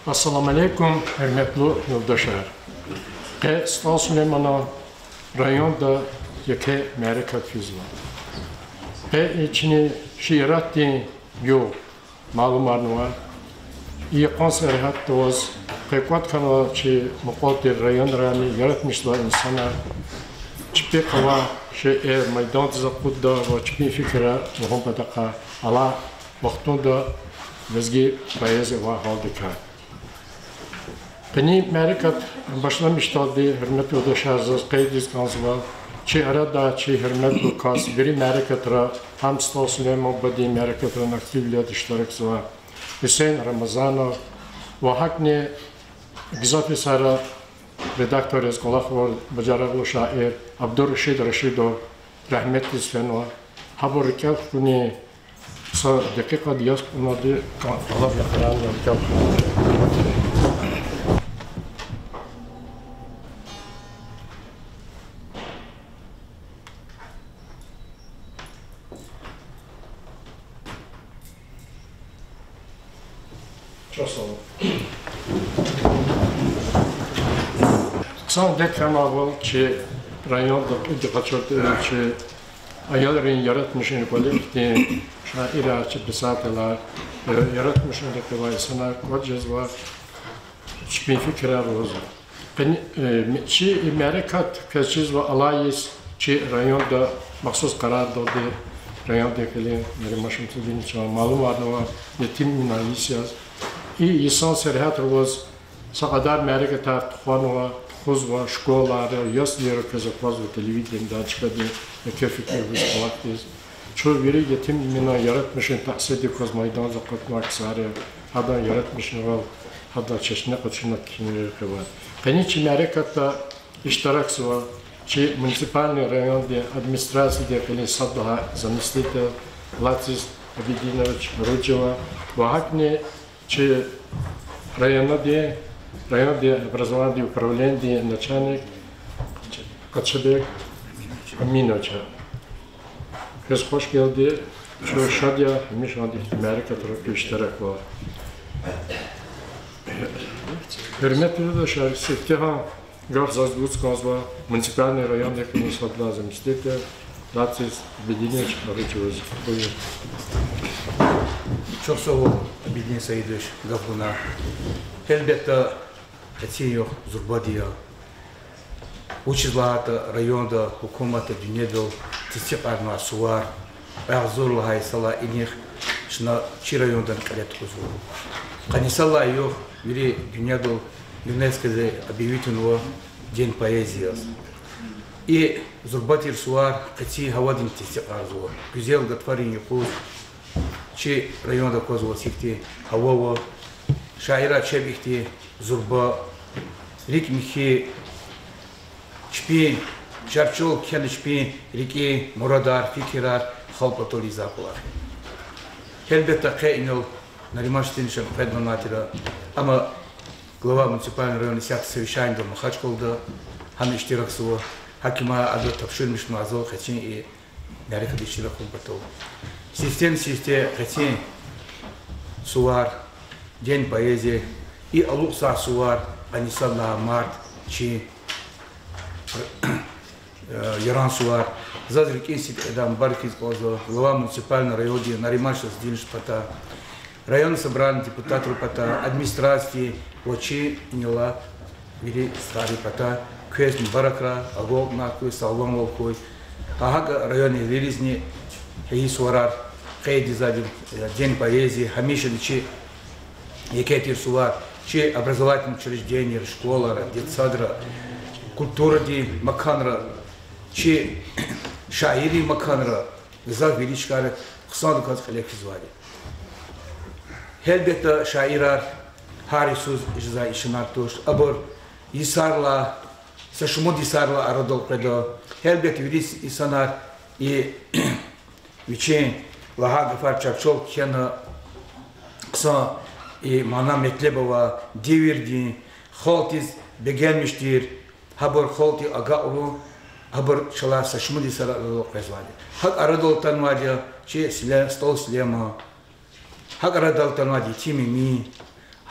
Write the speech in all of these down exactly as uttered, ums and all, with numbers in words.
Ассаламу алейкум, гьуьрметлу юлдашар! Къе СтӀал Сулейманан районда еке мярекат физва. Къе и чна шииратдин югъ малумарнава. И йикъан сергьятда аваз къе кӀватӀ хьанва чи мукьвал тир районрани яратмишзавай инсанар чпихъ авай шейэр майдандиз акъудда ва чпин фикирар лугьун патахъай, алай вахтунда лезги поэзия авай гьалдикай. Къенин мярекат башламишдалди, гьуьрметлу юлдашар, заз къейдиз кӀанзава, чи арада чи гьуьрметлу кас вири мярекатра, гьам СтӀал Сулейман бубадин мярекатрани активвилелди иштиракзава Гьуьсейн Рамазанов ва гьакӀни гзаф йисара редактор яз кӀвалахзавай бажарагълу шаир Абдурашид Рашидов рагьметдиз фенва. Гьабур рикӀел хкунин са декьикьада яз кьунади кӀан-, кӀанзава экранра рикӀел хкун. Чухсагъул. Хъсан декьикьа амукьайвал чи районда кьилди къачуртӀа, чи аялрин яратмишунрин кӀвалихдин шаирар, чи писателар, э, яратмишунрихъ авай инсанар кӀватӀ жезва, чпин фикирар лугьузва. Къени, э, ми-, чи и мярекат квез чизва алай йис чи районда махсус къарардалди райондин кьилин Нариман Шамсудиновича малумарнава, Етим Эминан йис яз. И йисан сергьятра аваз са кьадар мярекатар тухванва, тухузва, школайра, яслийра квез аквазва, телевидениедин чкадин еке фикир гуз кӀвалахдиз. Чун вири Етим Эминан яратмишунин таъсирдик кваз майдандиз акъатнавай ксар я, гьадан яратмишунивал, гьадан чешне къачуна кхьинивилихъ ава. Къенин чи мярекатда иштиракзава чи муниципальный райондин администрациядин кьилин сад лагьай заместитель Лациз Абидинович Руджева ва гьакӀни чи райондин, райондин образованидин управленидин начальник Къачабек Аминовича. Квез хвашгелди, чун шад я гьамиша ихьтин мярекатра иштираквал. Гьуьрметлу юлдашар, сифтегьан гаф заз гуз кӀанзава муниципальный райондин кьилин сад лагьай заместитель Лациз Абидинович Руджеваз. Буюр. Чухсагъул, Абидин Саидович, гаф гунай. Гьелбетда, къенин югъ зурбади я. Вучиз лагьайтӀа районда гьукуматди дуьньядал тестикьарнавай сувар, агъзур лагьай йисалай инихъ чна чи райондани кьиле тухузва. Къанни йисалай югъ вири дуьньядал ЮНЕСКОди объявить авунва День поэзии яз. И зурба тир сувар къенин гьавадин тестикьарзава. Гуьзел гатфарин юкъуз чи районда аквазвай ихьтин гьава ава, шаирар чеб ихьтин зурба, рикӀ михьи, чпин, чарчел кхьена чпин рикӀин мурадар, фикирар халкь патал ийизвай кӀвалах я. Гьелбетда, къе инал Нариман Шамсудиновичан къведалди тир, амма глава муниципального района исятда совещанида Махачкъалада, гьана иштиракзава, гьакимар ада тапшурмишнава зал къенин и мярекатда иштирак авун патал. Сифтени-сифте къенин сувар, День поэзии, и алукьзавай сувар, къанни сад лагьай март, чи Яран сувар заз рикӀин сидкьидай мубаракиз кӀанзава глава муниципального районди Нариман Шамсудиновича патай, районный собраниедин депутатрин патай, администрациядин ва чи инал алай вири стхайрин патай. Квез мубаракрай, агалкьунар хьуй, сагъламвал хьуй. Гьа гьакӀ районда виризни гьа и суварар къейд ийизвайди, День поэзии, гьамишани чи еке тир сувар чи образовательный учреждениера, школайра, детсадра, культурадин маканра, чи шаиррин маканра, гзаф вири чкайра хъсандаказ кьиле физвайди. Гьелбетда, шаирар гьар йисуз жезвай инсанар туш, абур йисарилай, са шумуд йисарилай арадал къведа. Гьелбетда, вири инсанар и вичин лагьай гафар чарчел кхьена, хъсан и мана-метлеб авай, девирдин, халкьдиз бегенмиш тир, гьабур халкьдиз агакьарун, гьабур чалай са шумуд йисара арадал къвезвайди. ГьакӀ арадал атанвайди я чи Суле-, СтӀал Сулейман, гьакӀ арадал атанвайди я Етим Эмин,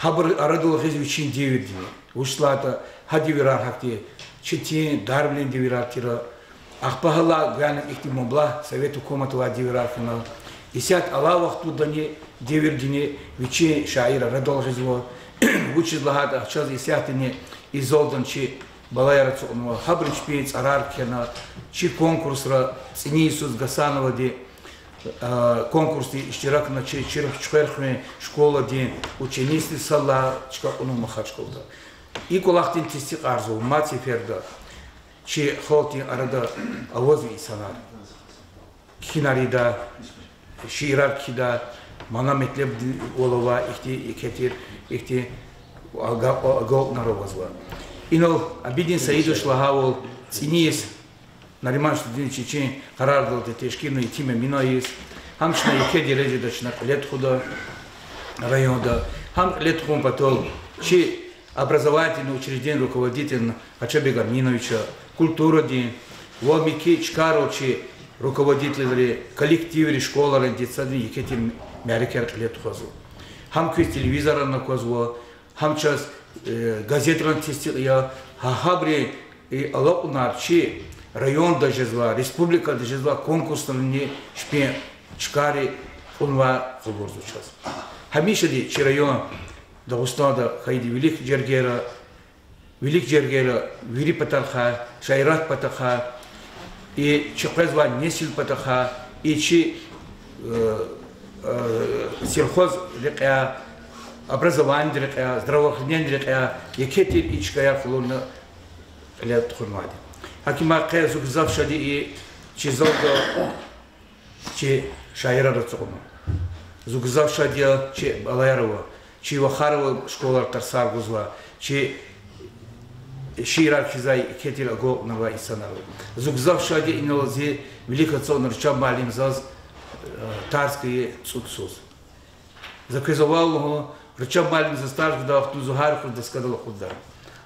Гьабур арадал гъиз вичин девирдини. Вучиз лагьайтӀа гьа девирар гьахьтин четин, дарвилин девирар тир. Ахпа гьалай гуьгъуьниз ихьтин мублагь совет гьукумат авай девирар хьана. Исятда алай вахтундани, девирдини вичин шаир арадал гъизва. Вучиз лагьайтӀа чаз исятдани и залдани чи балаяр ацукьнава, гьабуру чпин цӀарар кхьена, чи конкурсра, цӀинин йисуз Гасановади, а, конкурсдин иштиракна чи, чи Чуьхвер хуьруьн школадин ученицайри сад лагьай чка кьунва Махачкъалада. И кӀвалахдин тестикьарзава мад сеферда чи халкьдин арада авазва инсанар. Кхьинар ийида, шиирар кхьида, мана-метлеб вал авай ихьтин еке тир, ихьтин ага-, агалкьунар авазва. Инал Абидин Саидович лагьайвал, цӀинин йис Нариман Шуьдинович вичин къарардалди тешкилна Етим Эминан йис, гьам чна еке дережада чна кьиле тухуда районда, гьам кьиле тухун патал чи образовательный учреждениедин руководитель Къачабег Аминовича, культурадин ва муькуь чкайрал чи руководительри, коллективри, школайрин детсадри еке тир мярекатар кьиле тухузва. Гьам квез телевизоррани аквазва, гьам чаз, э, газетрани тестикь я, гьа гьабурун, э, алакьунар чи районда жезвай, республикада жезвай конкурсрани чпин чкайри кьунвай къалурзава чаз. Гьамишади чи район Дагъустанда хьайиди вилик жергейра, вилик жергейра, вири патарихъай, шаирар патахъай, и чи къвезвай несилрин патахъай, и чи, э, э, сельхозрин рекьяй, образованидин рекьяй, здравоохранениедин рекьяй еке тир и чкаяр къалурна кьиле тухунвайди. ГьакӀ им къе зун гзаф шад я и чи залда чи шаирар ацукьна. Зун гзаф шад я чи балаяр ава, чи вахар ава школайра тарсар гузвай, чи шиирар кхьизвай еке тир агалкьунар авай инсанар ава. Зун гзаф шад я инал зи вилик ацукьна Ручаб муаллим заз, э, тарс гайи цӀуд йисуз. За квез вал лугьун, Ручаб муаллим заз тарс гудай вахтунда зун гьар юкъуз доскадал акъудда.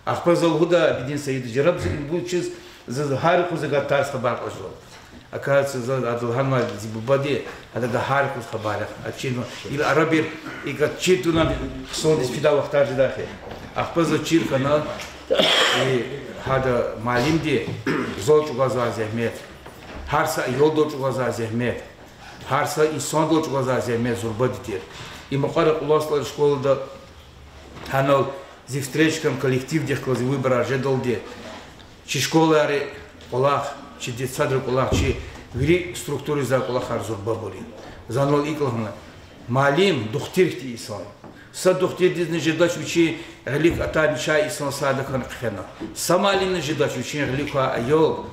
Ахпа за лугьуда Абидин Саидовичаз, им вучиз заз гьар юкъуз гьа тарс хабар кьаз жезва. Оказывается, за адал гьанвай зи бубади, гьадакай гьар юкъуз хабар яхъ. Ачирна, ил арабир, икӀ чир тавуна хъсандиз фидай вахтар жедай хьи. Ахпа заз чир хьана, и гьада муаллимди зал чӀугвазвай зегьмет, гьар са аялдал чӀугвазвай зегьмет, гьар са инсандал чӀугвазвай зегьмет зурбади тир. И мукьвара Кьулан СтӀалрин школада гьанал зи встречайра коллективдихъ галаз выборар жедалди, чи школайрин кӀвалах, чи детсадрин кӀвалах, чи вири структурадиз кӀвалахар зурбабур я. За гьанал икӀ лагьана: муаллим духтур хьтин инсан. Са духтурдизни жедач вичин гъилик атай начагъ инсан садакай хъфена. Са муаллимни жедач вичин гъилик квай аял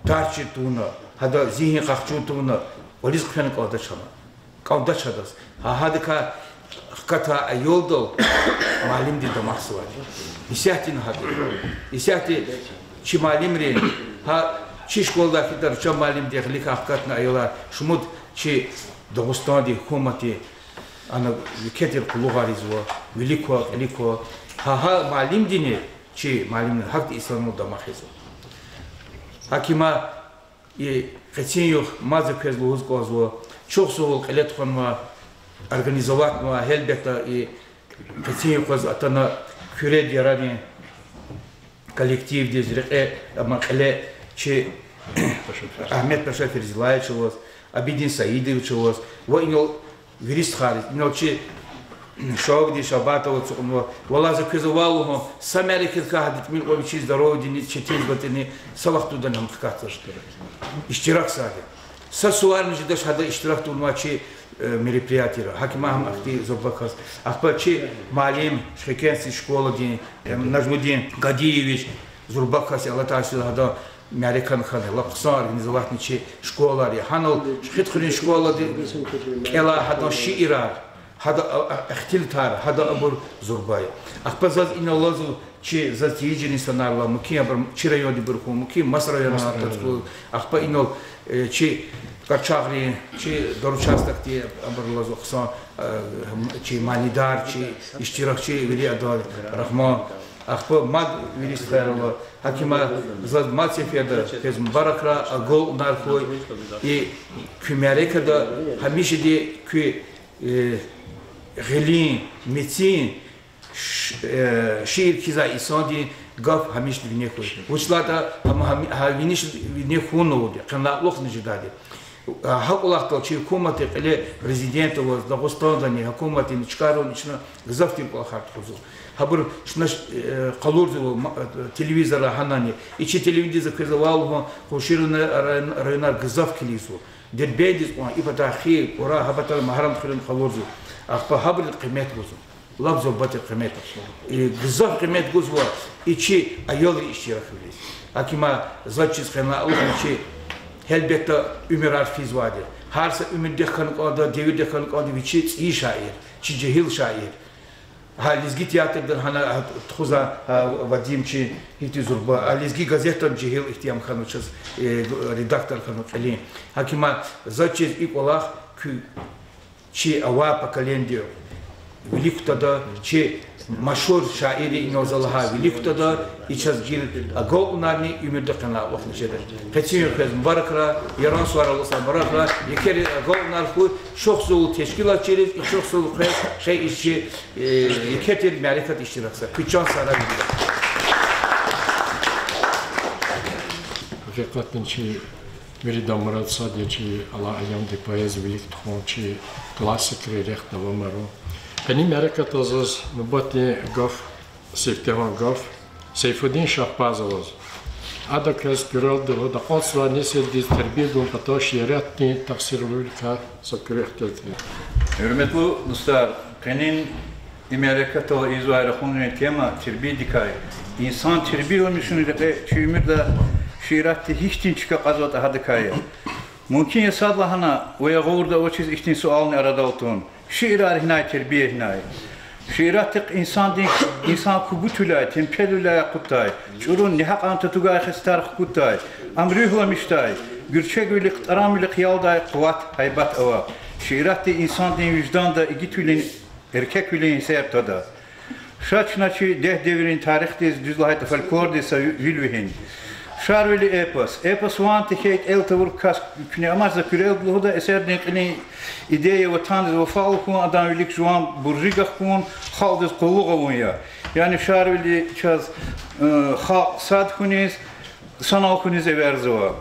тарс чир тавуна, гьадан зигьин къахчун тавуна, кӀвализ хъфена кӀандач гьана. КӀандач гьадаз. Гьа гьадакай хкатай аялдал муаллимди дамахзавайди. Исятдани гьакӀ я. Исятда чи муаллимри, гьа чи школадай хьайитӀа Ручаб муаллимдин гъиликай хкатна аялар, шумуд чи Дагъустандин гьукуматди ана еке тир къуллугъар ийизва, вилик ква, кьилик ква. Гьа гьа муаллимдини, чи муаллимдини гьахьтин инсанал дамах ийизва. ГьакӀ им и къенин югъ мад за квез лугьуз кӀанзава, чухсагъул кьиле тухванвай, организоватьнавай, гьелбетда, и къенин юкъуз атана Куьредин ярарин коллективдиз, рекье, амма кьиле чи Агьмед-Паша Ферзилаевичаваз, Абидин Саидовичаваз ва инал вири стхайриз, инал чи Шавгдин Шабатов ацукьнава, валлагь, за квез вал лугьун, са мярекатдикай гьада тӀимил кьван вичин здоровьедин четин зи батӀани са вахтундани ам хкатзавач. Иштиракзавайди. Са суварни жедач гьада иштирак тавунвай чи, э, мероприятиера. ГьакӀ им гьам ахьтин зурба кас. Ахпа чи муаллим, Шихекенский школадин, э, Нажмудин Гадиевич, зурба кас я, Аллагь Таалади гьадан мярекатна хьана, лап хъсан организоватьна чи школайри. Гьанал Шихидхуьруьн школади кӀелай гьадан шиирар, гьадан, а, а, ихтилатар, гьадан абур зурба я. Ахпа заз инал лугьузва чи, заз тийижир инсанар ала, муькуьн абур чи райондибур хьун, муькуьн маса районар хьун, ахпа инал, э, чи къачагърин, чи Доручастокдин абур лугьузва хъсан, э, чи манидар, чи иштиракчи вири адан, Рагьман. Ахпа мад вири стхаяр ала, гьакӀ им заз мад сеферда квез мубаракрай, агалкьунар хьуй, и куь мярекатда гьамишади куь, э, гъилин, мецин, Ш-, э, шиир кхьизвай инсандин гаф гьамиша вине хьуй. Вучиз лагьайтӀа гьам-, гьам-, гьа виниз вине хьун авурди, къенлай кьулухъни жедайди. Гьа кӀвалахдал чи гьукуматдин кьиле президент аваз, Дагъустандани, гьукуматдини чкайрални чна гзаф тир кӀвалахар тухузва. Гьабур чна, э, къалурзава ма-, э, телевизорра гьанани. И чи телевидениедиз квез авай лугьун, къунши районар гзаф килигзава. Дербентдиз кьван, и патай Хи, Кьура, гьа патай Магьарамд хуьруьн къалурзава. Ахпа гьабурун къимет гузва. Лап зурба тир къимет. Э, гзаф къимет гузва и чи аялри иштираквилиз. Гьаким, заз чиз, къенлай кьулухъни чи, гьелбетда, уьмуьрар физвайди я. Гьар са уьмуьрдихъ хьана кӀанда, девирдихъ хьана кӀанда вичи цӀийи шаир, чи жегьил шаир. Гьа лезги театрдин гьана, гьа тухузвай, гьа Вадим чи гьихьтин зурба, а лезги газетдин жегьил ихьтин ам хьанва чаз, э, редактор хьанва кьилин. Гьаким, заз чиз, и кӀвалах куь чи авай поколениедиз вилик кутада, чи машгьур шаирри инал за лагьай вилик кутада, и чаз гила агалкьунарни уьмуьрда къенлай кьулухъни жеда. Къенин квез мубаракрай, Яран сувар алаз мубаракрай, еке агалкьунар хьуй чухсагъул тешкилатчийриз, и чухсагъул квез, къе и чи, э, еке тир мярекатда иштиракзавай куь чан сагърай. Гьакъикъатдани чи виридан мурад сад я чи алай аямдин поэзия вилик тухун, чи классикрин рехъ давамарун. Къенин мярекатда заз нубатдин гаф, сифтегьан гаф Сейфудин Шагьбазоваз. Ада квез куьрелди лугьуда акъатзавай несилдиз тербия гун патал шииратдин таъсирвиликай са куьруь ихтилат. Гьуьрметлу дустар, къенин и мярекатдал ийизвай рахунрин тема тербиядикай, инсан тербияламишунрин рекье чи уьмуьрда шииратди гьихьтин чка кьазватӀа гьадакай я. Мумкин я садлагьана ва я гъавурда авачиз ихьтин суални арадал тун: шиирар гьинай, тербия гьинай? Шииратдихъ инсандин, инсан кугутвиляй, темпелвиляй акъуддай, чӀуру, негьакьан татугай хесетар хкуддай, ам руьгьламишдай, гуьрчегвилихъ, тӀарамвилихъ ялдай къуват, гьайбат ава. Шииратди инсандин вижданда игитвилин, эркеквилин гьиссер тада. Ша чна чи дегь девирин тарихдиз, дуьз лагьайтӀа, фольклордиз са ви-, вил вегьин. Шарвили эпос. Эпос ван тахьайтӀа, кӀел тавур кас куьне амач, за куьрелди лугьуда, эсердин кьилин идея ватандиз вафалу хьун, адан вилик жуван буржи гахкун, халкьдиз къуллугъ авун я. Яни Шарвили чаз, э, халкь сад хьуниз, санал хьуниз эверзава.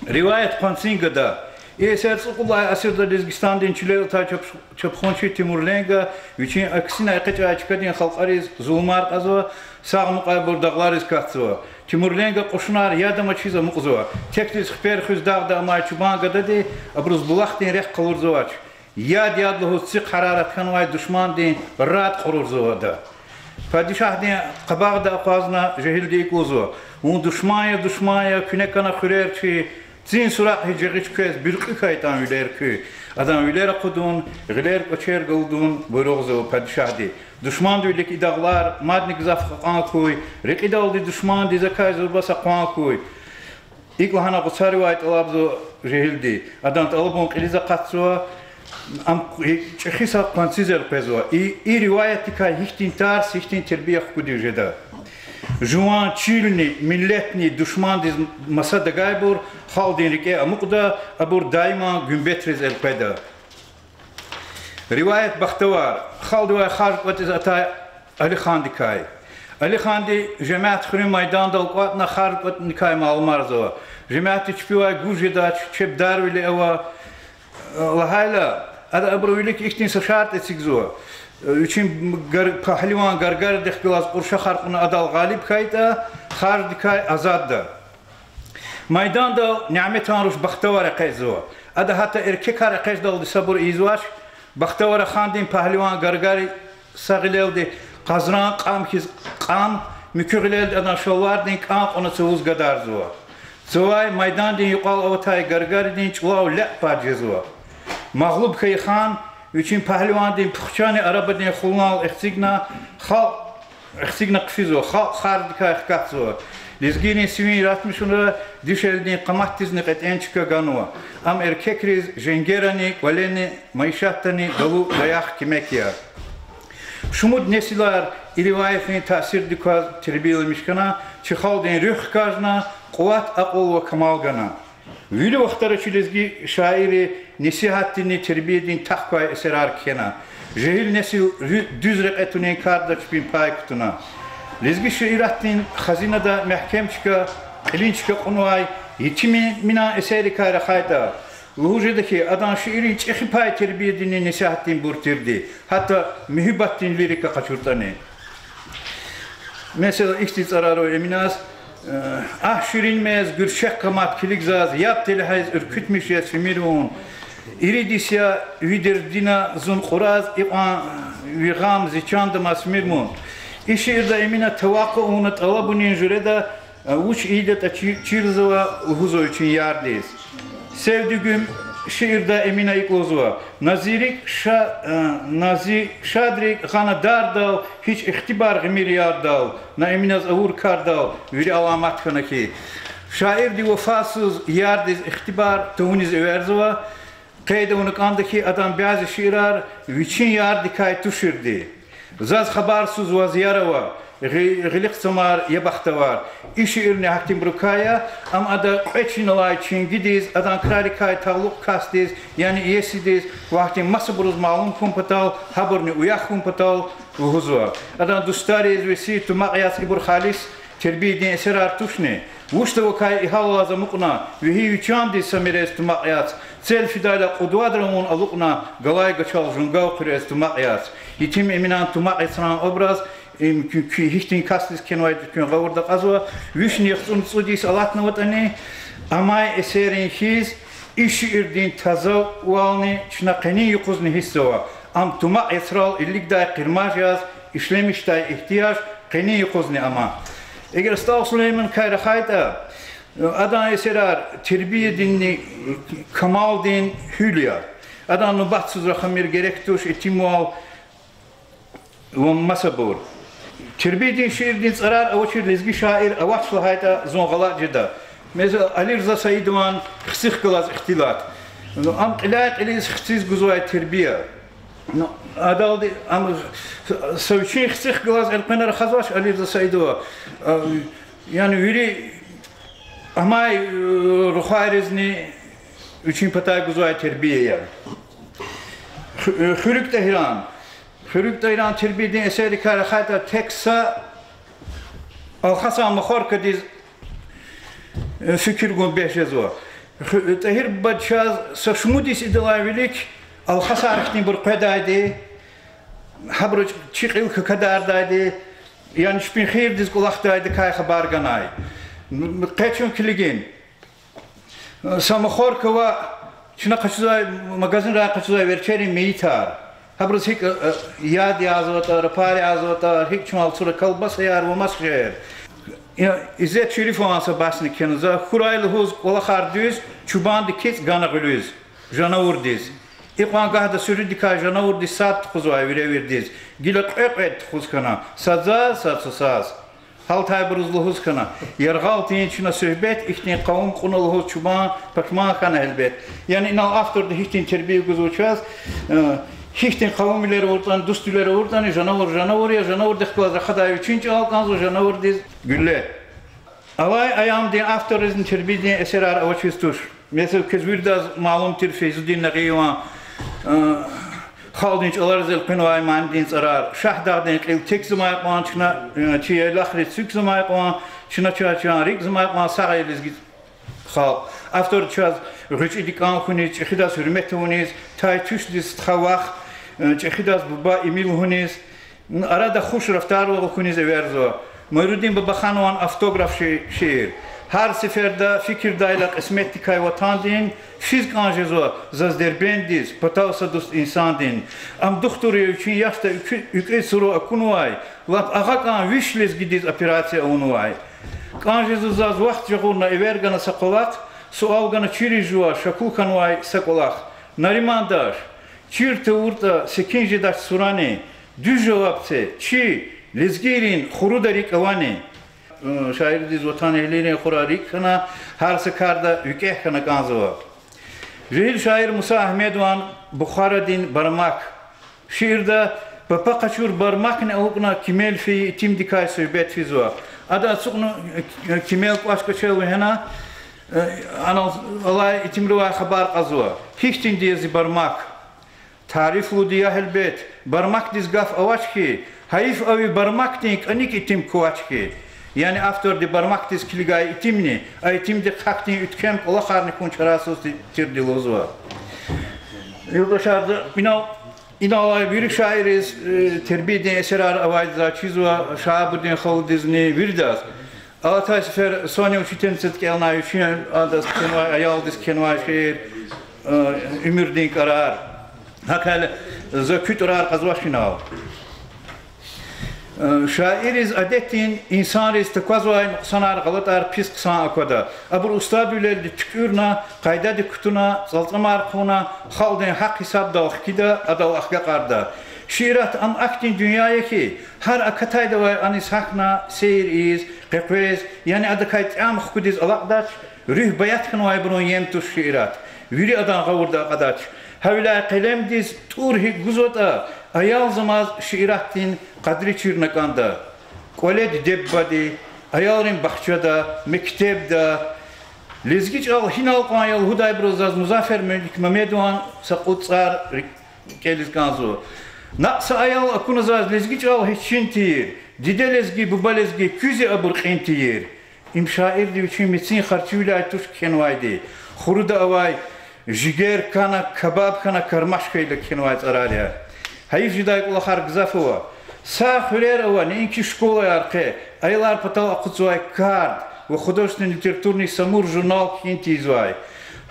Риваят Къванцин гада. И эсер цӀукьудлай асирда Лезгистандин чилел атай чап-, чапхунчи Тимурленга вичин аксинай экъечӀай чкадин халкьариз зулумар кьазва, сагъ амукьайбур дагълариз катзава. Тимурленган кьушунар яд амачиз амукьзава. Текдиз хипер хуьз дагъда амай чубан гадади абуруз булахдин рехъ къалурзавач. Яд-яд лугьуз цихъ гьарарат хьанвай душмандин рад кьурурзава ада. Падишагьдин къабагъда акъвазна жегьилди икӀ лугьузва: вун душман я, душман я, куьне кана хуьрер чи, цин суракь гьи жагъич квез, буьркьуь хьайитӀан вилер куь. Адан вилер акъудун, гъилер-кӀвачер галудун буйругъзава падишагьди. Душмандин вилик и дагълар мадни гзаф кьакьан хьуй, рекьидалди душманди закай зурба са къван хьуй. ИкӀ лагьана гъуцаривай тӀалабзава жегьилди. Адан тӀалабун кьилиз акъатзава, ам чӀехи са къванциз элкъвезва. И, и риваятдикай гьихьтин тарс, гьихьтин тербия хкудив жеда. Жуван чилни, миллетни душмандиз маса тагайбур халкьдин рикӀе амукьда, абур даиман гуьмбетриз элкъведа. Риваят Бахтавар. Халкьдивай харж кӀватӀиз атай Алихандикай. Алиханди жемят хуьруьн майдандал кӀватӀна харж кӀватӀуникай малумарзава. Жемятди чпивай гуж жедач, чеб дарвили ава лагьайла, ада абурун вилик ихьтин са шартӀ эцигзава: вичин гар-, пагьливан Гаргаридихъ галаз кьуршахар кьуна адал гъалиб хьайитӀа, харждикай азадда. Майдандал Няметан руш Бахтавар экъечӀзава. Ада гьатта эркекар экъечӀдалди сабур ийизвач. Бахтавара хандин пагьливан Гаргари са гъилелди къазран кьам хьиз кьам, муькуь гъилелди адан шалвардин кӀан кьуна цавуз гадарзава. Цавай майдандин юкьвал аватай Гаргаридин чӀулав ляп пад жезва. Магълуб хьайи хан вичин пагьливандин пухчани арабадин хулунал эхцигна, халкь эхцигна хъфизва, халкь харждикай хкатзава. Лезгийрин сивин яратмишунра дишегьлидин къаматдизни кьетӀен чка ганва. Ам эркекриз женгерани, кӀвалени, майишатдани далу даях, куьмек я. Шумуд несилар и риваятрин таъсирдик кваз тербияламиш хьана, чи халкьдин руьгь хкажна, къуват, акьул ва камал гана. Вири вахтара чи лезги шаирри несигьатдинни тербиядин тахьай эсерар кхьена. Жегьил несил дуьз рекье тунин карда чпин пай кутуна. Лезги шииратдин хазинада мягькем чка, кьилин чка кьунвай Етим Эминан эсеррикай рахайтӀа, лугьуз жеда хьи, адан шииррин чӀехи пай тербиядинни несигьатдинбур тирди, гьатта муьгьуьббатдин лирика къачуртӀани. Месела, ихьтин цӀарар ава Эминаз: Агь, ширин мез, гуьрчег къамат килиг заз, яб телегьайиз уьркуьтмиш я симир вун. Ирид йис я ви дердина зун кьураз, икьван ви гъам зи чанда мас мир вун. И шиирда Эмина тавакъу авуна тӀалабунин жуьреда вуч ийидатӀа чи-, чирзава лугьузва вичин ярдиз. Севдигуьм шиирда Эмина икӀ лугьузва: На зи рикӀ ша-, на зи шад рикӀ гъана дардал, гьич ихтибар гъимир ярдал, на Эминаз авур кардал вири аламат хьана хьи. Шаирди вафасуз ярдиз ихтибар тавуниз эверзава. Къейд авуна кӀанда хьи, адан бязи шиирар вичин ярдикай туширди. Заз хабарсуз ваз яр ава, гъи-, гъилихъ цамар, я бахтавар. И шиирни гьахьтинбурукай я, ам ада кьве чин алай чингидиз, адан крарикай талукь касдиз, яни иесидиз, ва гьахьтин масабуруз малум хьун патал, гьабурни уях хьун патал лугьузва. Адан дустариз, веси тумакь яз ибур халис тербиядин эсерар тушни? Вучда вакай и гьал алаз амукьна, ви гьи ви чандиз са мирез тумакь яц, цел фидайла кьуд-вад ра вун алукьна, галай гачал жунгав хъуьрез тумакь яц. Етим Эминан тумакь яцран образ, им, куь-, куь-, гьихьтин касдиз кхьенвайди куьн гъавурда акьазва, вишни яхцӀурни цӀуд йис алатнаватӀани, амай эсеррин хьиз, и шиирдин тазавални чна къенин юкъузни гьиссзава. Ам тумакь яцрал илигдай къирмаж яз ишлемишдай игьтияж къенин юкъузни ама. Эгер СтӀал Сулейманакай рахайтӀа, адан эсерар тербиядинни камалдин гьуьл я. Адан нубатсуз рахамир, герек туш, итимвал ва масабур. Тербиядин шиирдин цӀарар авачир лезги шаир авач лагьайтӀа, зун гъалатӀ жеда. Месела, Алирза Саидован Хцихъ галаз ихтилат. Ам кьиляй-кьилиз хциз гузвай тербия. Ну, адалди ам са вичин хцихъ галаз элкъвена рахазвач Алирза Саидова. Яни вири амай рухвайризни вичин патай гузвай тербия я. Ху-, Хуьруьг ТӀагьиран. Хуьруьг ТӀагьиран тербиядин эсеррикай рахайтӀа, тек са Алхасан махоркадиз фикир гун бес жезва. Ху-, ТӀагьир буба чаз са шумуд йис идалай вилик Алхасар хьтинбур къведайди, гьабуру чи кьил какадардайди, яни чпин хийирдиз кӀвалахдайдакай хабар ганай. М-, м-, къе чун килигин. Са махорка ва чна къачузвай, магазинрай къачузвай верчерин мейитар. Гьабуруз гьикӀ яд язватӀа, рапар язватӀа, гьикӀ чун алцура, колбасаяр ва маса шейэр. Иззет Шерифован са басни кхьенва: за хьурай лугьуз кӀвалахар дуьз, чубанди кицӀ гана гъуьлуьз жанавурдиз. Икьван гагьда суьруьдикай жанавурди сад тухузвай вире вирдиз, гила кьве-кьвед тухуз хьана, сад заз, сад сусаз. Гьалтайбуруз лугьуз хьана: яргъал тийин чна суьгьбет, ихьтин къавум кьуна лугьуз чубан пашман хьана гьелбет. Яни инал авторди гьихьтин тербия гузва чаз, гьихьтин къавумвилер авуртӀани, дуствилер авуртӀани, жанавур жанавур я, жанавурдихъ галаз рахадай вичин чӀал кӀанзава жанавурдиз гуьлле. Алай аямдин авторризни тербиядин эсерар авачиз туш. Месела, квез виридаз малум тир Фейзудин Нагъиеван халкьдин чӀалариз элкъуьнвай манидин цӀарар: Шагьдагъдин кьил текзамай кьван, чна чи яйлахриз цуькзамай кьван, чна чан-чан рикӀзамай кьван, сагъ ая лезги халкь. Автор чаз гъвечӀиди кӀан хьуниз, чӀехидаз гьуьрмет авуниз, тай-туьшдиз стха-вах, чӀехидаз буба-ими лугьуниз, арада хуш рафтарвал хьуниз эверзава. Майрудин Бабаханован Автограф ши-, шиир. Гьар сеферда фикирдайла кьисметдикай ватандин, физ кӀан жезва заз Дербентдиз, патав са дуст инсандин. Ам духтур я, вичин яшда уькӀуь-, уькӀуь цуру акунвай, лап агъа кӀан виш лезгидиз операция авунвай. КӀан жезва заз вахт жагъурна, эвер гана са къвалахъ, суал гана чириз жува шаку хьанвай са кӀвалах. Наримандаш, чир тавуртӀа, секин жедач сурани, дуьз жаваб це: чи, лезгийрин, хуруда рикӀ авани? Шаирдиз ватанэгьлийрин хура рикӀ хьана, гьар са карда викӀегь хьана кӀанзава. Жегьил шаир Муса Агьмедован Бухарадин бармак шиирда папа къачур бармакни алукӀна кимел фейи итимдикай суьгьбет физва. Ада ацукьна кимел кӀвач-кӀвачел вегьена, Э, анал алай итимривай хабар кьазва: гьихьтинди я зи бармак? Тарифлуди я гьелбет, бармакдиз гаф авач хьи, гьайиф а ви бармакдин кӀаник итим квач хьи. Яни авторди бармакдиз килигай итимни, а итимдихъ гьахьтин уьтквем кӀвалахарни хьун чарасуз ти-, тирди лугьузва. Юлдашар, за инал, инал алай вири шаирриз, э, тербиядин эсерар авайди заз чизва, Шагьабудин халудизни, виридаз. Алатай сефер Соня учительницади кӀелнай вичин, адаз кхьенвай, аялдиз кхьенвай шиир, э, Уьмуьрдин кӀарар. ГьакӀ хьайила, за куь тӀварар кьазвач инал. Э, шаирриз адетдин инсанриз таквазвай нукьсанар, гъалатӀар пис хъсан аквада. Абур устадвилелди туькӀуьрна, къайдадик кутуна, цӀалцӀамар хъувуна, халкьдин гьахъ-гьисабдал хкида, адал ахгакьарда. Шиират ам ахьтин дуьнья я хьи, гьар акатайдавай аниз гьахьна сейир ийиз, къекъвез, яни адакай тӀям хкудиз алакьдач, руьгь баят хьанвайбурун ем туш шиират. Вири адан гъавурда акьадач. Гьавиляй къелемдиз тӀур гьикӀ гузватӀа, аялзамаз шииратдин къадри чирна кӀанда. КӀвале диде-бубади, аялрин бахчада, мектебда. Лезги чӀал гьинал кьван я лугьудайбуруз заз Музаффер Меликмамедован са кьуд цӀар ри-, кӀелиз кӀанзава. Накь са аял акуна заз: лезги чӀал гьич чин тийир, диде лезги, буба лезги, куьз я абур кьин тийир. Им шаирди вичин мецин харчивиляй туш кхьенвайди, хуруда авай жигер кана, кабаб хьана, кармаш хьайила кхьенвай цӀарар я. Гьайиф жедай кӀвалахар гзаф ава. Са хуьрер ава, неинки школаяр къе, аялар патал акъудзавай кард ва художественный литературный Самур журнал кхьин тийизвай.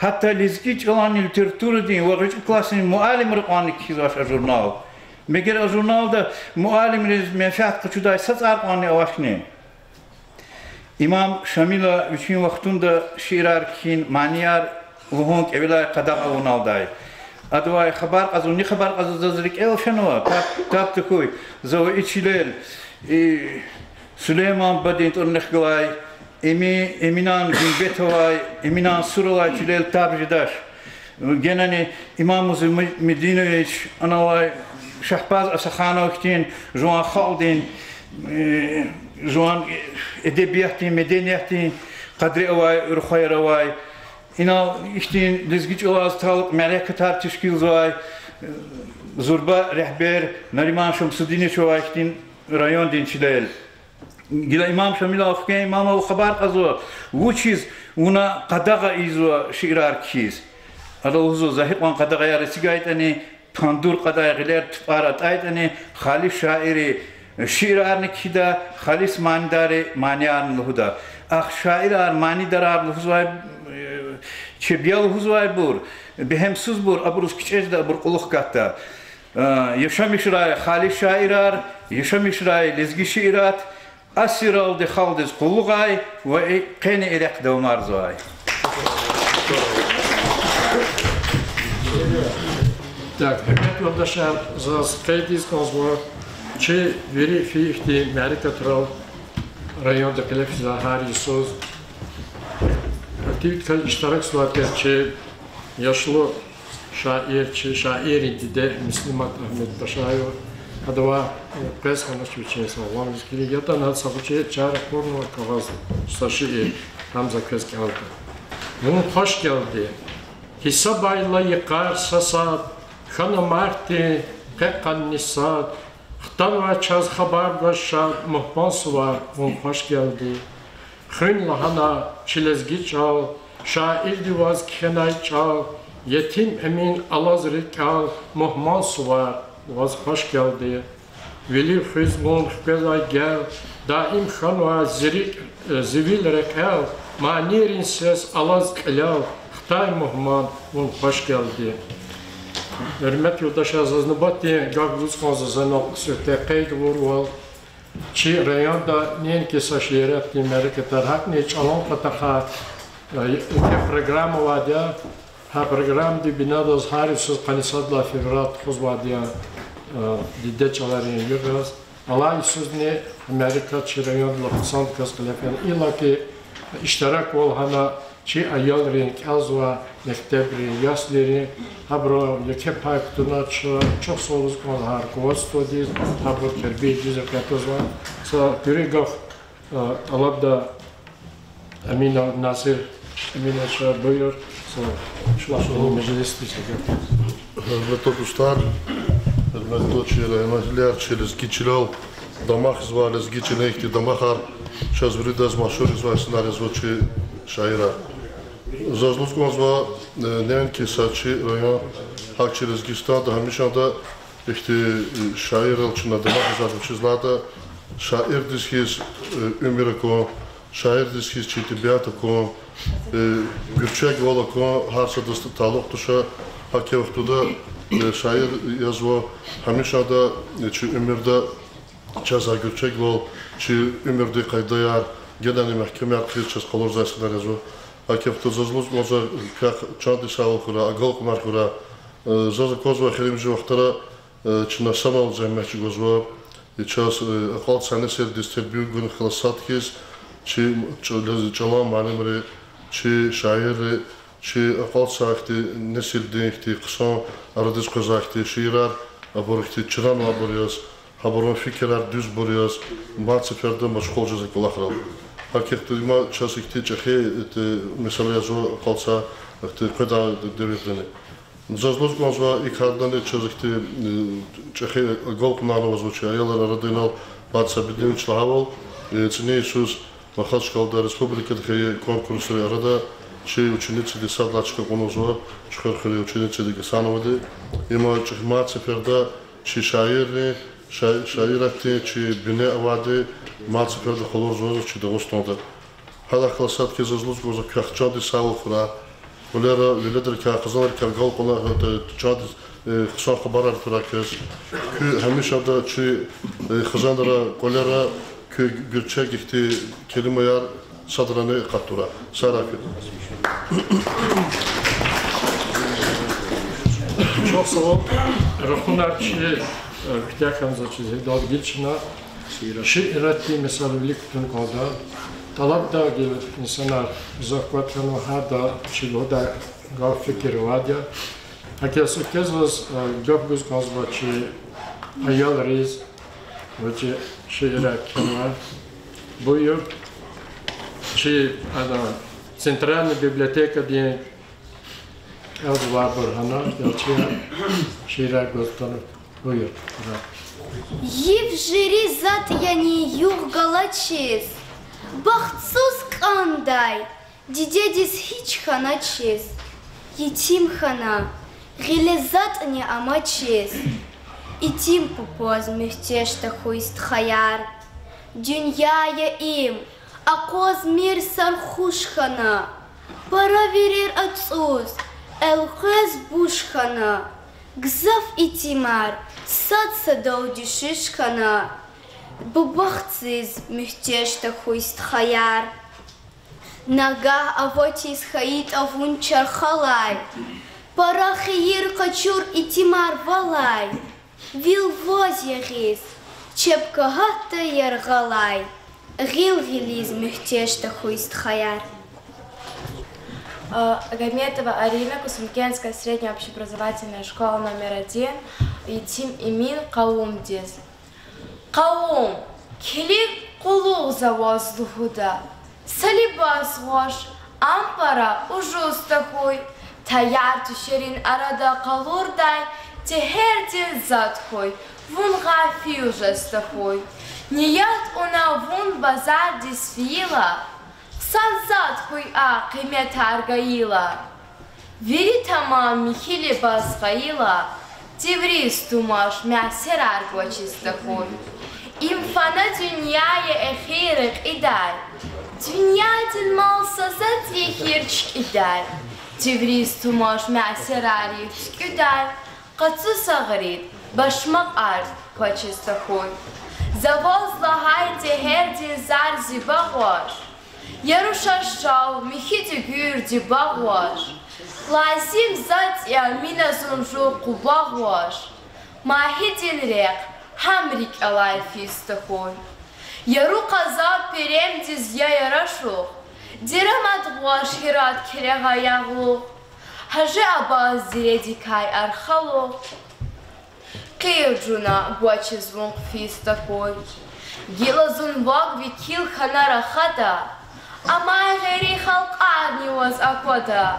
Гьатта лезги чӀаланни литературадин ва гъвечӀи классдин муаллимри кьванни кхьизвач а журнал. Мегер а журналда муаллимриз менфят къачудай са цӀар кьванни авачни? Имам Шамила вичин вахтунда шиирар кхьин, манияр лугьун кӀевелай къадагъа авуналдай. Адавай хабар кьазва, ни хабар кьазва, заз рикӀел фенва, таб-, таб тахьуй, за ва и чилел, и Сулейман бадин тӀварунихъ галай, Эми-, Эминан Гуьмбетовай, Эминан Суралай чилел таб жедач. Генани Имам Музамединович, анавай Шагьбаз Асаханов хьтин жуван халкьдин, э, жуван эдебиятдин, медениятдин къадри авай рухваяр авай, инал ихьтин лезги чӀалаз талукь мярекатар тешкилзавай, э, зурба регьбер Нариман Шамсудинович авай хьтин райондин чилел. Гила Имам Шамилан хквен имамав хабар кьазва, вучиз вуна къадагъа ийизва шиирар кхьиз. Ада лугьузва: за гьикьван къадагъаяр эцигайтӀани, пандур кьадай гъилер тупӀар атӀайтӀани, халис шаири шиирарни кхьида, халис манидари маниярни лугьуда. Ахъ шаирар манидарар лугьузвай, э, чеб я лугьузвайбур, бегьемсузбур, абуруз кичӀе жеда, абур кьулухъ гатда. Э, яшамишрай халис шаирар, яшамишрай лезги шиират, асирралди халкьдиз къуллугъай ва и къени эрекь давамарзавай. Так, гьуьрметлу юлдашар, заз къейд ийиз кӀанзава, чи вири фейи ихьтин мярекатрал районда кьиле физвай гьар йисуз активитетар иштиракзавай тир чи яшлу шаир, чи шаиррин диде Муслимат Агьмедпашаева. Адавай, э, къвез хьанач вичин саламриз килиг, ятӀани гьада са гъвечӀи чара кьурнавай кагъаз, са шиир, гьам за квез кӀелда. Вун хвашгелди. Гьисабайла йикъар са сад, хьана мартдин къе къанни сад, хтанвай чаз хабар гваз шад, мугьман сувар, вун хвашгелди. Хуьн лагьана чи лезги чӀал, шаирди ваз кхьенай чӀал, Етим Эмин алаз рикӀел, мугьман сувар, ваз хвашгелди. Вилив хуьз вун хквезвай гел, даим хьанвай зи рикӀ, зи вил рекьел, манийрин сес алаз кьилел, хтай мугьман, вун хвашгелди. Гьуьрметлу юлдашар, заз нубатдин гаф гуз кӀанзава, за инал кьуьзуьте къейд авурвал, чи районда неинки са шииратдин мярекатар, гьакӀни чӀалан патахъай, э, еке программа авайди я. Гьа программадин бинедаллаз гьар йисуз къанни сад лагьай февраль тухузвайди я, э, дидед чӀаларин югъ яз. Алай йисузни мярекат чи райондал хъсандаказ кьиле фена. Иллаки иштираквал гьана чи аялрин, кӀелзавай мектебрин, яслийрин, гьабуру еке пай кутуна чу-, чухсагъул лугьуз кӀанзава руководстводиз, гьабуру тербия дуьз рекье твазвай. Са куьруь гаф, э, тӀалабда Аминов Насир Эминат, ша буюр, са чӀулав межлисдиз гьа гаф. Гьуьрметлу дустар, гьуьрметлу чи районагьлияр, чи лезги чилел дамахзавай, лезги чилин ихьтин дамахар чаз виридаз машгьур ийизвай инсанар язва чи шаирар. Заз лугьуз кӀанзава, э, неинки са чи район, гьакӀ чи Лезгистанда гьамишанда ихьтин, э, шаиррал чна дамахзавайбур чизвайди я, шаирдиз хьиз, э, уьмуьр акун, шаирдиз хьиз чи тӀебиат акун, э, гуьрчегвал акун гьар садаз талукь туш. ГьакӀ хьайи вахтунда, э, шаир язва гьамишанда, э, чи уьмуьрда чаз а гуьрчегвал, чи уьмуьрдин къайдаяр, генани мягькемар хьиз чаз къалурзавай инсанар язва. ГьакӀ хьайи вахтунда заз лугьуз кӀанзава, квехъ чандин сагъвал хьурай, агалкьунар хьурай. Э, заз аквазва эхиримжи вахтара, э, чна санал зегьмет чӀугвазва. И чаз, э, акьалтзавай несилдиз тербия гун хьайила сад хьиз, чи чӀал-, чӀалан муаллимри, чи шаирри, чи акьалтзавай ихьтин несилдин ихьтин хъсан арадиз къвезвай ихьтин шиирар, абур ихьтин чранвайбур яз, гьабурун фикирар дуьзбур яз, мад сеферда машгъул жезвай кӀвалахрал. ГьакӀ хьайи вахтунда има чаз ихьтин чӀехи, ихьтин месэла язва акьалтзавай ихьтин къведай девирдани. Заз лугьуз кӀанзава, и кардани чаз ихьтин, э, чӀехи агалкьунар авазва чи аялрин арада, инал мад са беден вич лагьайвал, э, цӀинин йисуз Махачкъалада, республикада хьайи конкурсрин арада чи ученицадиз сад лагьай чка кьунзава, Чуьхуьр хуьруьн ученицади Гасановади. Има чӀехи мад сеферда чи шаиррин, ша-, шаиратдин чи бине авайди мад сеферда къалурзава чи Дагъустанда. Гьадахъ галаз сад хьиз заз лугьуз кӀанзава, квехъ чандин сагъвал хьурай. КӀвалера, веледрикай, хизанрикай агалкьунар хьурай, чандин, э, хъсан хабарар хьурай квез. Куь гьамишанда чи, э, хизанра, кӀвалера куь гуьрчег ихьтин келимаяр садрани акъатурай. Сагърай куьн. Чухсагъул. Рахунар чи, э, куьтягь хьанзава чи зидал гилчина. Шииратдин месэлайрив кутун кӀанда. ТӀалабдай гила инсанар гзаф кӀватӀ хьанва, гьарда чи лугьудай гаф, фикир авайди я. ГьакӀ хьайи вахтунда заз, э, гаф гуз кӀанзава чи аялриз, ва чи шиирар кхьенвай. Буюр, чи, ана, центральный библиотекадин кӀелзавайбур гьана, ялчияр, шиирар гваз атана. Буюр, Кьуран. Йиф жири затӀ яни югъ галачиз, бахтсуз кӀандай, дидедиз гьич хьаначиз, етим хьана, гъиле затӀни амачиз, итим папаз муьгьтеж тахьуй стхаяр. Дуьнья я им, акъвазмир сархуш хьана, пара вирер ацӀуз, элкъвез буш хьана, гзаф итимар сад-садал дуьшуьш хьана, бубахциз муьгьтеж тахьуй стхаяр. Нагагь аватиз хьайитӀа вун чархалай, пара хийир къачур итимар валай, вил ваз ягъиз, чеб кагьатда яргъалай, гъил-гъилиз муьгьтеж тахьуй стхаяр. А, Агаметова Арина, Кусумкентская средняя общеобразовательная школа номер один, Етим Эмин къавумдиз. Къавум, килиг къуллугъзаваз лугьуда, са либас гъваш, ам пара ужуз тахьуй, таяр-туьшерин арада къалурдай тегьердин затӀ хьуй, вун гъафил жез тахьуй. Ният авуна вун базардиз фейила, хъсан затӀ хьуй а, къиметар гайила. Вири тамам михьи либас гъайила, тевриз тумаш муьсерар гвачиз тахьуй. Им фана дуьнья я, эхир рекьидай, дуьньядин мал са затӀ я хьи чкӀидай, тевриз тумаш муьсерар туькӀуьдай, къацу сагърид башмакьар квачиз тахьуй. За ваз лагьай тегьердин зар зи багъваш, яру шашал михьи дуьгуьрди багъваш, лазим затӀ я мина зун жув къубагъваш, магьидин рехъ гьам рикӀ алай физ тахьуй. Яру къаза перемдиз я ярашугъ, Дирамат гъваш Гьират келегьа ягълугъ, Гьажи Аббас зиредикай архалугъ. Къир жуна гвачиз вун хъфиз тахьуй. Гила зун вак векил хьана рахада, Амай гъейри халкьарни ваз аквада,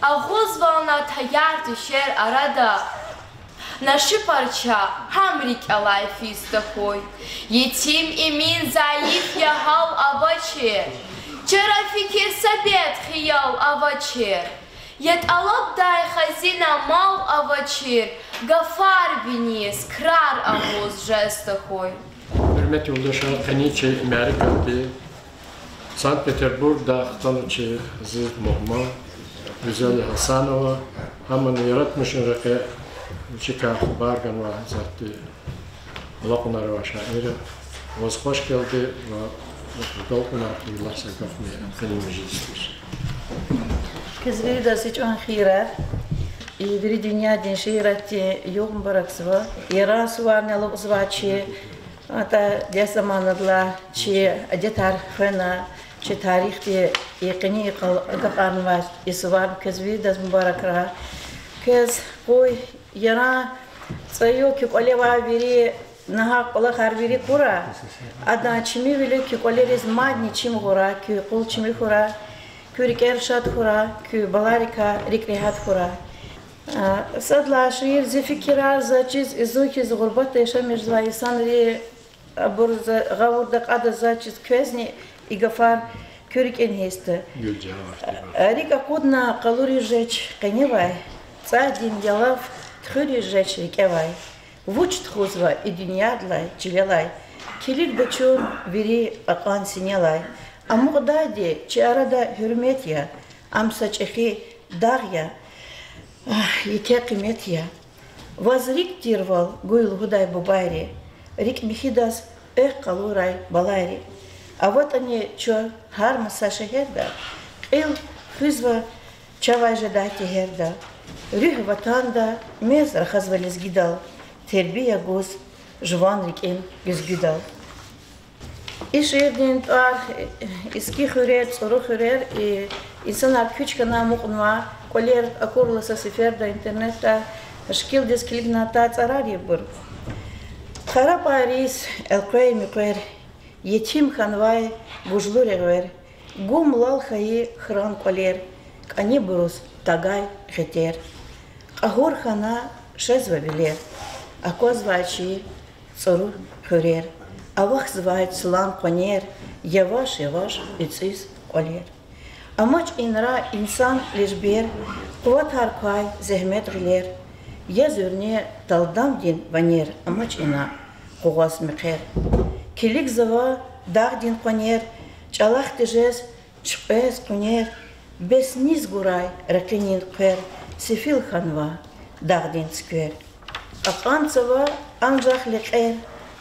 агъузвална таярди шер арада. На ши парча гьам рикӀ алай физ тахьуй. Етим, имин, зайиф я гьал авачир, чара фикир, са бед хиял авачир. Я тӀалабдай хазина мал авачир, гафар виниз, крар агъуз жез тахьуй. Гьуьрметлу юлдашар, къенин чи мярекатди Санкт-Петербургдай хтана чи азиз мугьман Гуьзел Гьасанова, гьамни яратмишун рекье вичикай хабар ганвай затӀди алакьунар авай шаир. Ваз хвашгелди ва агалкьунар хьуй лагь са гафни къенин межлисдиз. Квез виридаз и чӀаван хийирар, и вири дуьньядин шииратдин югъ мубаракзава. Яран суварни алукьзавай чи, атӀа дегь заманадилай чи адетар хвена, чи тарихди и къенин йикъал агакьарнавай и суварни квез виридаз мубаракрай. Квез къуй Яран цӀай куь кӀвале авай вири нагьакь кӀвалахар вири курай. Адан чими вилик куь кӀвалериз мадни чим гъурай, куь къул чими хьурай, куь рикӀер шад хьурай, куь баларикай рикӀ регьят хьурай. А, сад лагьай шиир, зи фикирар заз чиз, и зун хьиз гъурбатда яшамиш жезвай инсанри, абур за гъавурда кьада, заз чиз квезни и гафар куь рикӀин гьиста. РикӀ акъудна къалуриз жеч къеневай, цӀайдин ялав туьхуьриз жеч рикӀевай. Вуч тухузва и дуьньядилай, чилелай, килигда чун вири кьакьан синелай. Амукьдайди чи арада гьуьрмет я, ам са чӀехи дагъ я, еке къимет я. Ваз рикӀ тирвал гуй лугьудай бубайри, рикӀ михьидаз экв къалурай балайри. АватӀани чун гьар маса шегьерда, кьил хуьзва чавай жедай тегьерда. Руьгь ватанда мез рахазва лезгидал, тербия гуз жуван рикӀин гуьзгуьдал. И шиирдин тӀвар Иски хуьрер, ЦӀуру хуьрер, и инсанар куьч хьана амукьнава, кӀвалер акурла са сеферда интернетда, шикилдиз килигна атай цӀарар я ибур. КъарапӀайриз элкъвей муькъвер, етим хьанвай гужлу регъвер, гум лал хьайи хьран кӀвалер, кӀанибуруз тагай гъетер. Кьагьур хьана шезва вилер, аквазвай чи ЦӀуру хуьрер, авахьзавай цлан къванер, яваш-яваш уьцӀуьз кӀвалер. Амач инра инсан лежбер, къуватар квай зегьмет гъилер, я зуьрне талдамдин ванер, амач ина къугъваз мехъер. Килигзава дагъдин къванер, чӀалахъ тежез чуькьвез къуьнер, бес низ гурай ракъинин хъвер, сефил хьанва дагъдин цуьквер. Кьакьан цава анжах лекьер,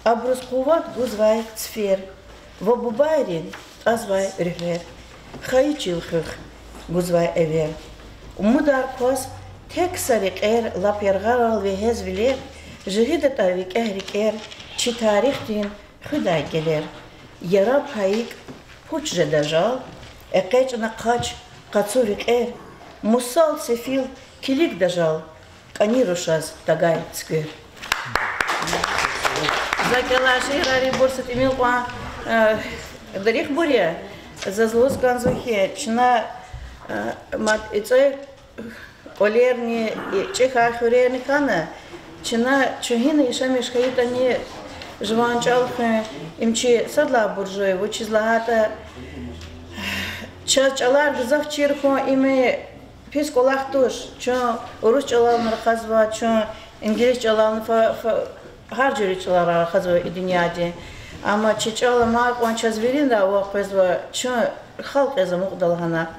абуруз къуват гузвай цифер, ва бубайрин тӀазвай руьгьер, хайи чил хуьх гузвай эвер. Умудар кваз тек са рекьер, лап яргъарал вегьез вилер, жигъидатӀа викӀегь рикӀер, чи тарихдин хуьдай гелер. Яраб гьа икӀ пуч жеда жал, экъечӀна къач къацу рекьер, мусал сефил килигда жал, кӀани рушаз тагай цуьквер. За кӀелай шиирар ибур са тӀимил кьван, э, дарихбур я. Заз лугьуз кӀанзава хьи, чна, э, мад и цӀай кӀвалерни, и чӀехи хуьрерни хьана, чна чун гьина яшамиш хьайитӀани, жуван чӀал хуьн, им чи сад лагьай буржи, вучиз лагьайтӀа чаз чӀалар гзаф чир хьун, им пис кӀвалах туш. Чун урус чӀалални рахазва, чун инглис чӀалални, фа-, фа-, гьар жуьре чӀаларал рахазва и дуьньядин. Амма чи чӀал амай кьван чаз виринра ван къвезва, чун халкь яз амукьда лагьана.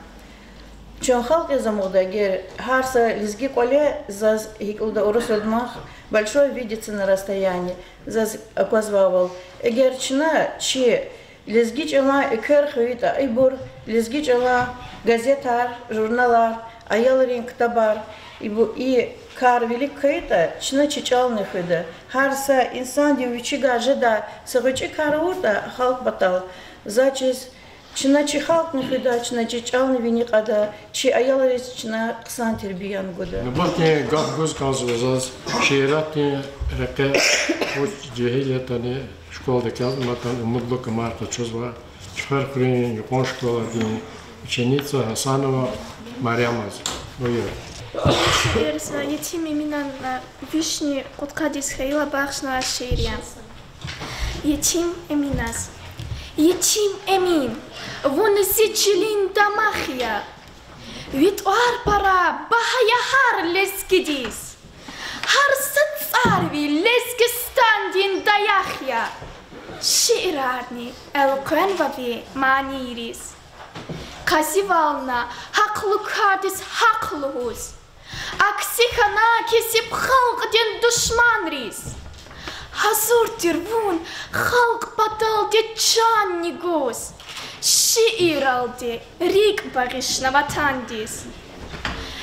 Чун халкь яз амукьда, эгер гьар са лезги кӀвале, заз гьикӀ лугьуда урусралди, мах большой видится на расстоянии, заз аквазвайвал. Эгер чна чи лезги чӀалан эквер хвейитӀа, ибур лезги чӀалан газетар, журналар, аялрин ктабар, ибу-, и кар вилик хьайитӀа, чна чи чӀални хуьда. Гьар са инсанди вичивай жедай са гъвечӀи кар авуртӀа халкь патал, заз чиз, чна чи халкьни хуьда, чна чи чӀални вини кьада, чи аялриз чна хъсан тербияни гуда. Нубатдин гаф гуз кӀанзава заз шииратдин рекье, вуч жегьил ятӀани, школада кӀелзаматӀани, Умудлу Камар къачузва. Чуьхверхуьруьн юкьван школадин ученица Гьасанова Марямаз. Буюр. Шиир за Етим Эминан, а, вишни кьудкъадиз хьайила бахшнавай шиир я. Етим Эминаз. Етим Эмин, вун зи чилин дамах я. Ви тӀвар пара багьа я гьар лезгидиз. Гьар са цӀар ви Лезгистандин даях я. Шиирарни элкъвенва ви манийриз. Къазивална гьахълу кардиз гьахъ лугьуз. Акси хьана кесиб халкьдин душманриз. Гьазур тир вун халкь паталди чанни гуз, шииралди рикӀ багъишна ватандиз.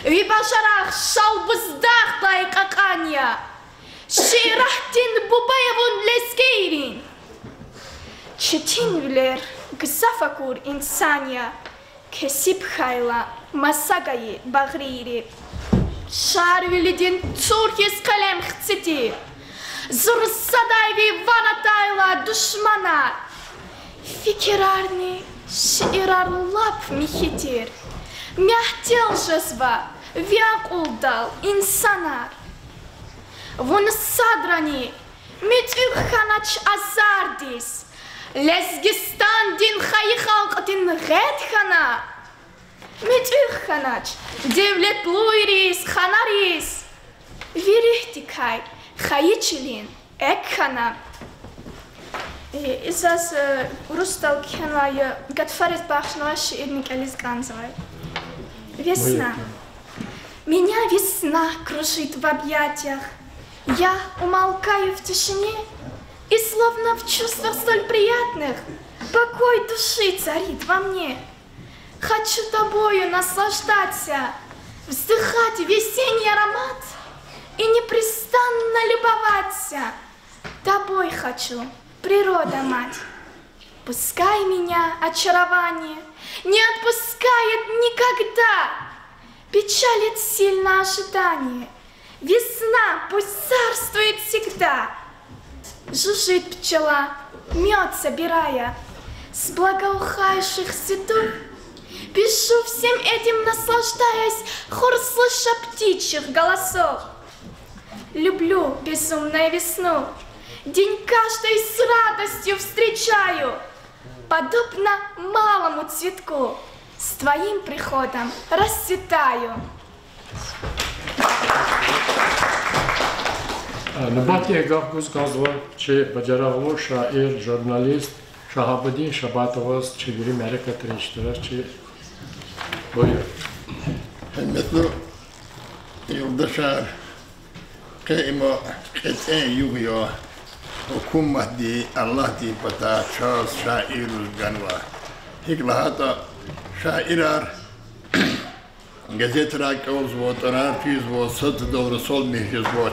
Ви бажарагъ Шалбуздагъдай кьакьан я, шииратдин буба я вун лезгийрин. Четинвилер гзаф акур инсан я, кесиб хьайила маса гайи багърийри. Шарвилидин цур хьиз къелем хци тир, зурзадай ви ван атайла душманар. Фикирарни шиирар лап михьи тир, мягьтел жезва ви акьулдал инсанар. Вун садрани муьтӀуьгъ хьанач азардиз, Лезгистандин хайи халкьдин гъед хьана. МуьтӀуьгъ хьанач девлетлуйриз, ханариз, ви руьгьдикай хайи чилин экв хьана. Э, и заз, э, урусдал кхьенвай, э, гатфариз бахшнавай шиирни кӀелиз кӀанзавай. Весна. Меня весна кружит в объятиях. Я умолкаю в тишине и словно в чувствах столь приятных покой души царит во мне. Хочу тобою наслаждаться, вздыхать весенний аромат и непрестанно любоваться. Тобой хочу, природа мать. Пускай меня очарование не отпускает никогда. Печалит сильно ожидание. Весна пусть царствует всегда. Жужжит пчела, мёд собирая, с благоухающих цветов. Пишу всем этим, наслаждаясь, хор слыша птичьих голосов. Люблю безумная весну, день каждый с радостью встречаю. Подобно малому цветку, с твоим приходом расцветаю. Нубатдин гаф гуз кӀанзава чи бажарагълу шаир, журналист Шагьабудин Шабатоваз, чи вири мярекатрин иштиракчи. Буюр. Гьуьрметлу юлдашар, къе им кьетӀен югъ я, гьукуматди Аллагьдин патай чаз шаирриз ганва. ГьикӀ лагьайтӀа, шаирар газетрай кӀелзава, тӀварар физва, сад-садал расул михьи жезвач.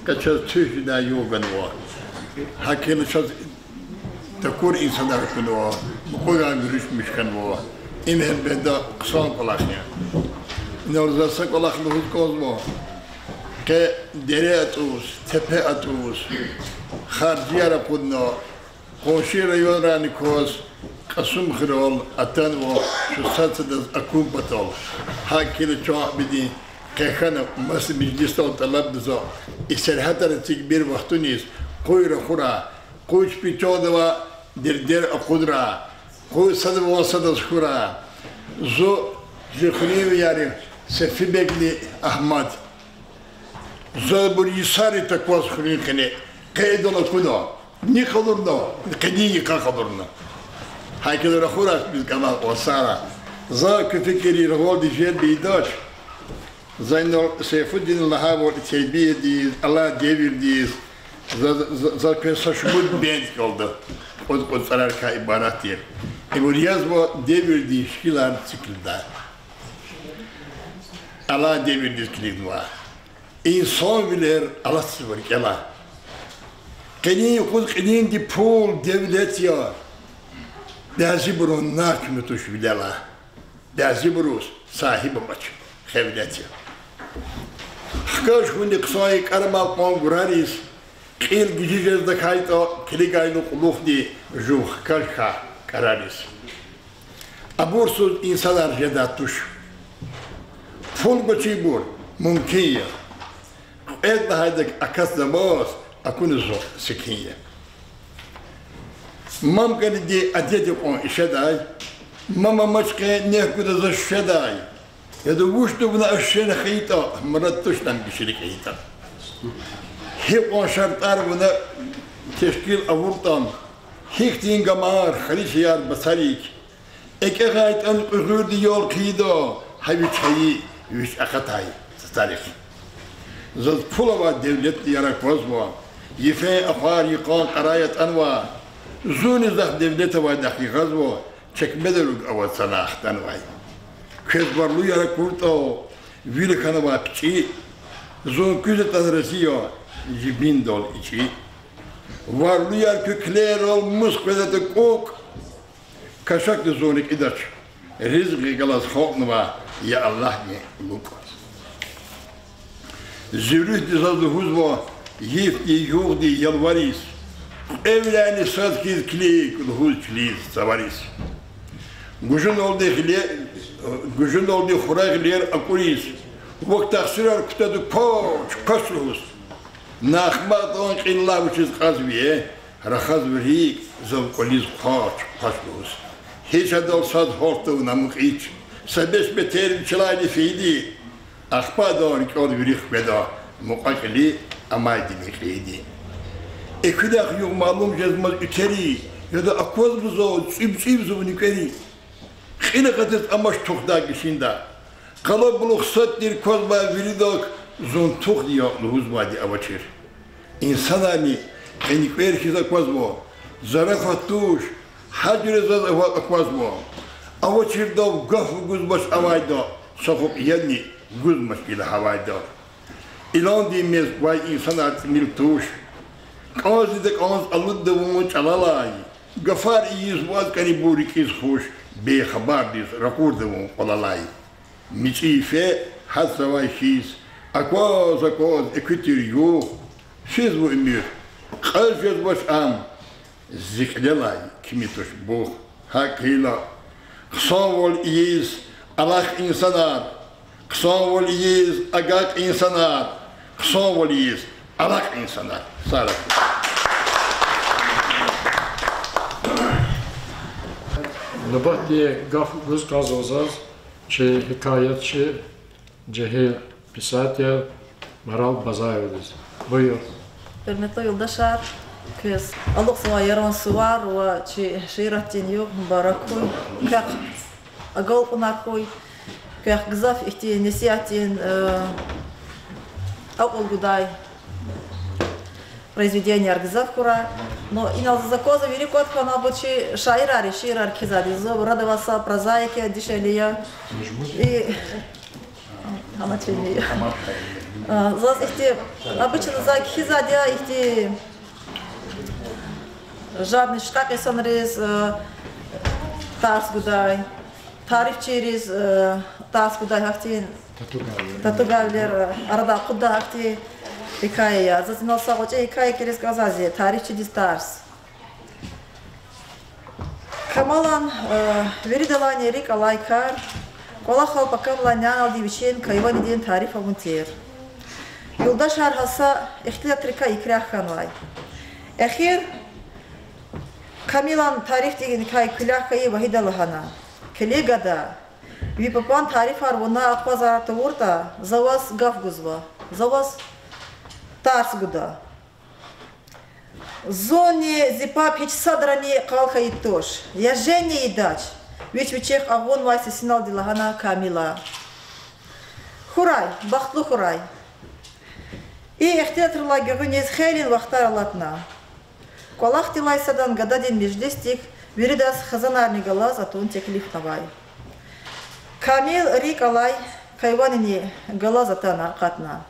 Къе чаз туьхьидай югъ ганва. ГьакӀ хьайила чаз такур инсанар акунва, мукьвагар гуьруьшмиш хьанва. Им гьелбетда хъсан кӀвалах я. Инал заз са кӀвалах лугьуз кӀанзава. Къе дере атӀуз, тепе атӀуз, харжияр акъудна, къунши районрайни кваз Кьасумхуьрел атанва чун сад-садаз акун патал. ГьакӀ хьайила чун абурун къе хьана маса межлисдал тӀалабзава, и сергьятар эцигбур вахтуниз къуй рахурай, къуй чпин чандавай дердер акъудрай, къуй садавай садаз хьурай. Зун, зи хуьруьнвияр Сефибегли Агьмад, за абур йисара такваз хуьруьн къене, къейдал акуна, ни къалурна, къенин йикъа къалурна. ГьакӀ хьайила рахурай чпиз кӀамал кьван сагърай. За куь фикирар рагъалди жердиз ийидач. За инал Сейфуддин лагьайвал тербиядиз, алай девирдиз, за, за, за квез са шумуд бенд кӀелда, кьуд-кьуд цӀарарикай ибарат тир. Ибур язва девирдин шикилар циклда. Алай девирдиз килигнавай. Инсанвилер алатзава рикӀелай. Къенин юкъуз кьилинди пул девлет я, бязибурун накӀ куьмек туш вилелай. Бязибуруз сагьиб амач, хевлет я. Хкаж хьунни хъсан я кӀарамал кьван гурариз, кьил гижи жезвай хьайитӀа, килигайла кьулухъди жув хкаж хьа. кӀарариз. Абурсуз инсанар жедай туш. Пул гвачирбур мумкин я. Кьвед лагьайдак акатзаваз акуна зун секин я. Мам кӀаниди адет икьван ишедай, мам амачӀ хьи нек гуда заз шуьшедай. Яда вуч тӀуьна аш шена хьайитӀа, мурад туш ам гиширик хьайитӀа. Гьикьван шартӀар вуна тешкил авуртӀа, гьихьтин гамар, халичаяр, бацарик. ЭкӀягъайтӀани кьуьзуьрди ял хъийида, гьа вич хьайи, вич акъатай цацарихъ. Заз пул авай девлетдияр аквазва, йифен ахвар йикъан кьарай атӀанва, зунни захъ девлет авайдахъ ягъазва, чекмеда руг аваз санай хтанвай. Квез варлуяр акуртӀа, вил хьанвай пичӀи, зун куьз ятӀани рази я, жибиндал ичӀи. Варлуяр куь кьилерал мус къвезватӀа кӀукӀ, кашакда зун рекьидач, ризкьи галаз халкьнава, я Аллагьдин лукӀ. Зи руьгьди заз лугьузва, йифди-югъди ялвариз, кьве виляйни сад хьиз килиг лугьуз чилиз, цавариз. Гужуналди гъиле-, гужуналди хура гъилер акӀуриз, вак тахсирар кутада квач, квач лугьуз. На ахмакьдин кьил лагь вучиз кьазва, рахазва рикӀ зав кӀвализ хъвач, хъвач лугьуз. Гьич адал сад гьалтда вуна мукьич, са бес бетер вичелайни фейиди. Ахпа адан рикӀел вири хкведа, мукьва-кьили амайди мекьийиди. Экуьнахъ югъ малум жезмаз уьтери, яда аквазва заз цӀибцӀивзава нуькӀвери. Кьил акъатиз амач тухдай гишинда. Къалабулух сад тир кваз ма виридак, зун тухни я лугьузвайди авачир. Инсанарни къенкӀвер хьиз аквазва, зарагъат туш, гьа жуьре заз ава-, аквазва. Авачирдав гаф гузвач авайда, са хупӀ ядни гузмач гила гьавайда. Иландин мез квай инсанар тӀимил туш. КӀанзни такӀанз алудда вун чӀалалай, гафар ийиз ваз кӀанибур рикӀиз хуш, бейхабардиз ракъурда вун кӀвалалай. МичӀи йифе гьатзавай хьиз, акваз-акваз экуь тир югъ, физва уьмуьр, кьаз жезвач ам, зи кьилелай кими туш бух. ГьакӀ хьайила, хъсанвал ийиз алахъ инсанар, хъсанвал ийиз агакь инсанар, хъсанвал ийиз алахъ инсанар. Сагърай. Нубатдин гаф гуз кӀанзава заз чи гьикаятчи, жегьил писатель Марал Базаевадиз. Буюр. Гьуьрметлу юлдашар, квез алукьзавай Яран сувар ва чи шииратдин югъ мубарак хьуй. Квехъ агалкьунар хьуй. Квехъ гзаф ихьтин несигьатдин, э, акьул гудай произведенияр гзаф хьурай. Но инал заз аквазва, вири кӀватӀ хьана абур чи шаирар шиирар кхьизвайди. Зун арадал авай са прозаик я, дишегьли я. И гьана чини я. А, заз ихьтин, обычно за кхьизвайди я ихьтин, жадни шкьакь инсанриз, э, тарс гудай, тарифчийриз, э, тарс гудай гьахьтин татугайвилер, э, арадай акъуддай гьахьтин гьикая я. Заз инал са гъвечӀи гьикая кӀелиз кӀанзава зи, тарифчидиз тарс. Камалан, э, виридалайни рикӀ алай кар, кӀвалахал пакамлай няналди вичин кайванидин тариф авун тир. Юлдашар, гьа са ихтилатрикай икряхъ хьанвай. Эхир Камилан тарифдикай куьлягъ хьайи Вагьида лагьана: Килиг, гада, ви папан тарифар вуна акъвазар тавуртӀа, за ваз гаф гузва, за ваз тарс гуда. Зунни зи паб гьич садрани къал хьайид туш. Я женни ийидач, вич вичихъ агъунвай сесиналди лагьана Камила. Хьурай, бахтлу хьурай. И ихтилатрилай гуьгъуьниз хейлин вахтар алатна. КӀвалахдилай садан гададин межлисдик виридаз хизанарни галаз атун теклифнавай. Камил рикӀ алай кайванини галаз атана акъатна.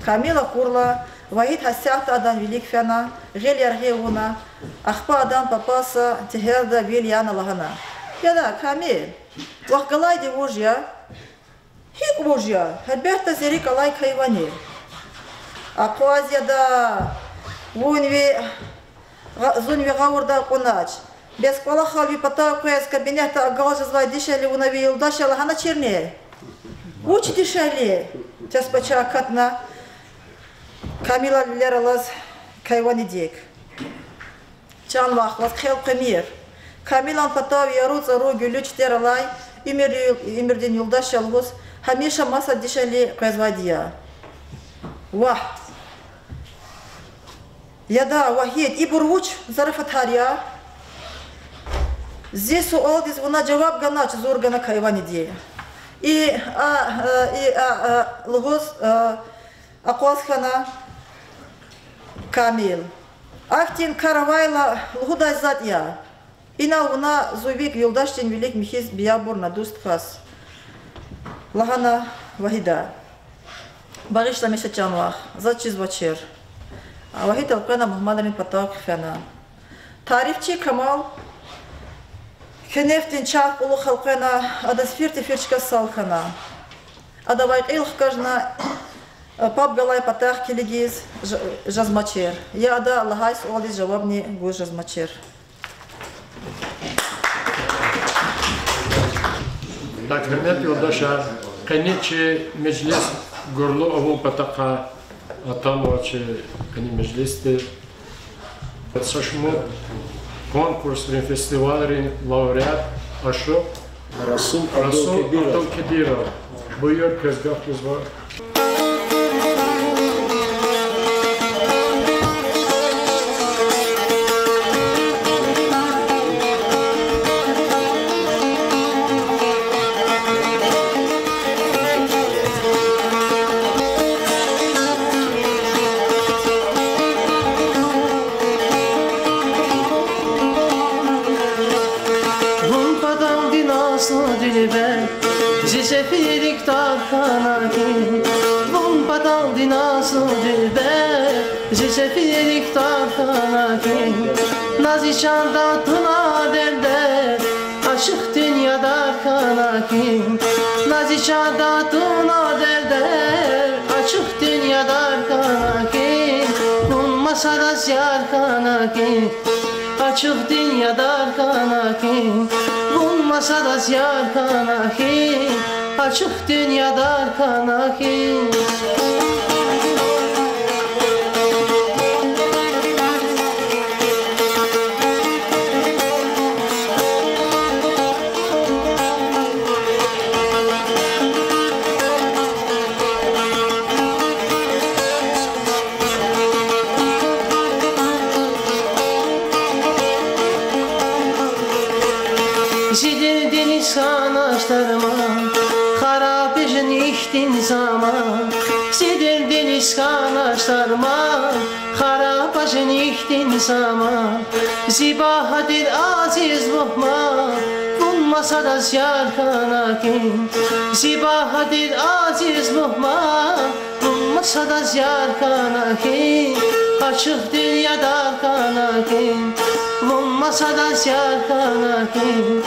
Камил акурла, Вагьид гьасятда адан вилик фена, гъил яргъи авуна, ахпа адан папаз са тегьерда вил яна лагьана: Яда, Камил, вахъ галайди вуж я? ГьикӀ вуж я? Гьелбетда, зи рикӀ алай кайван я. Акъваз, яда, вун ви гъа-, зун ви гъавурда акьунач. Бес кӀвалахал ви патав къвез кабинетда агал жезвай дишегьли вуна ви юлдаш я лагьаначирни? Вуч дишегьли? Тестпачагь акатна Камилан вилер алаз кайванидик. Чан вахлаз хъел къвемир. Камилан патав яру-цӀару гуьлуьч тер алай, уьмуьр-, уьмуьрдин юлдаш я лугьуз, гьамиша маса дишегьли къвезвайди я. Вагь. Яда, Вагьид, ибур вуч зарафатар я? Зи суалдиз вуна жаваб ганач, зур гана кайваниди. И, а, э, и, а, э, лугьуз, э, акъваз хьана Камил. Ахьтин кар авайла лугьудай затӀ я. Инал вуна зи вилик, юлдашдин вилик михьиз биябурна, дуст кас, лагьана Вагьида. Багъишламиша, чан вах, заз чизвачир. Вагьид элкъвена мугьманрин патав хъфена. Тарифчи Камал куьнефдин чар кьулухъ элкъвена, адаз фир-тефир чка сал хьана. Адавай кьил хкажна, паб галай патахъ килигиз ж-, жезмачир. Я ада лагьай суалдиз жавабни гуз жезмачир. Так, гьуьрметлу юлдашар, къени чи межлис гурлу авун патахъай атанва чи къени межлисди. Са шумуд конкурсрин, фестивалрин лауреат ашукь Расул Абдулкебиров. Буюр, квез гаф гузва. Вун паталди, назлу дилбер, зи сефилрик тар хьана хьи. Вун паталди, назлу дилбер, зи сефилрик тар хьана хьи. На зи чанда туна дердер, ашукь дуьньядар хьана хьи. На зи чанда туна дердер, ашукь дуьньядар хьана хьи. Вун масадаз яр хьана хьи. Ашукь дуьньядар хьана хьи, вун масадаз яр хьана хьи, ашукь дуьньядар хьана хьи. Зи дердиниз хьанач дарман, харап жен ихьтин заман. Зи дердиниз хьанач дарман, харап жен ихьтин заман. Зи багьа тир азиз мугьман, вун масадаз яр хьана хьи. Зи багьа тир азиз мугьман, вун масадаз яр хьана хьи, ашукь дуьньядар хьана хьи. Вун масадаз яр хьана хьи,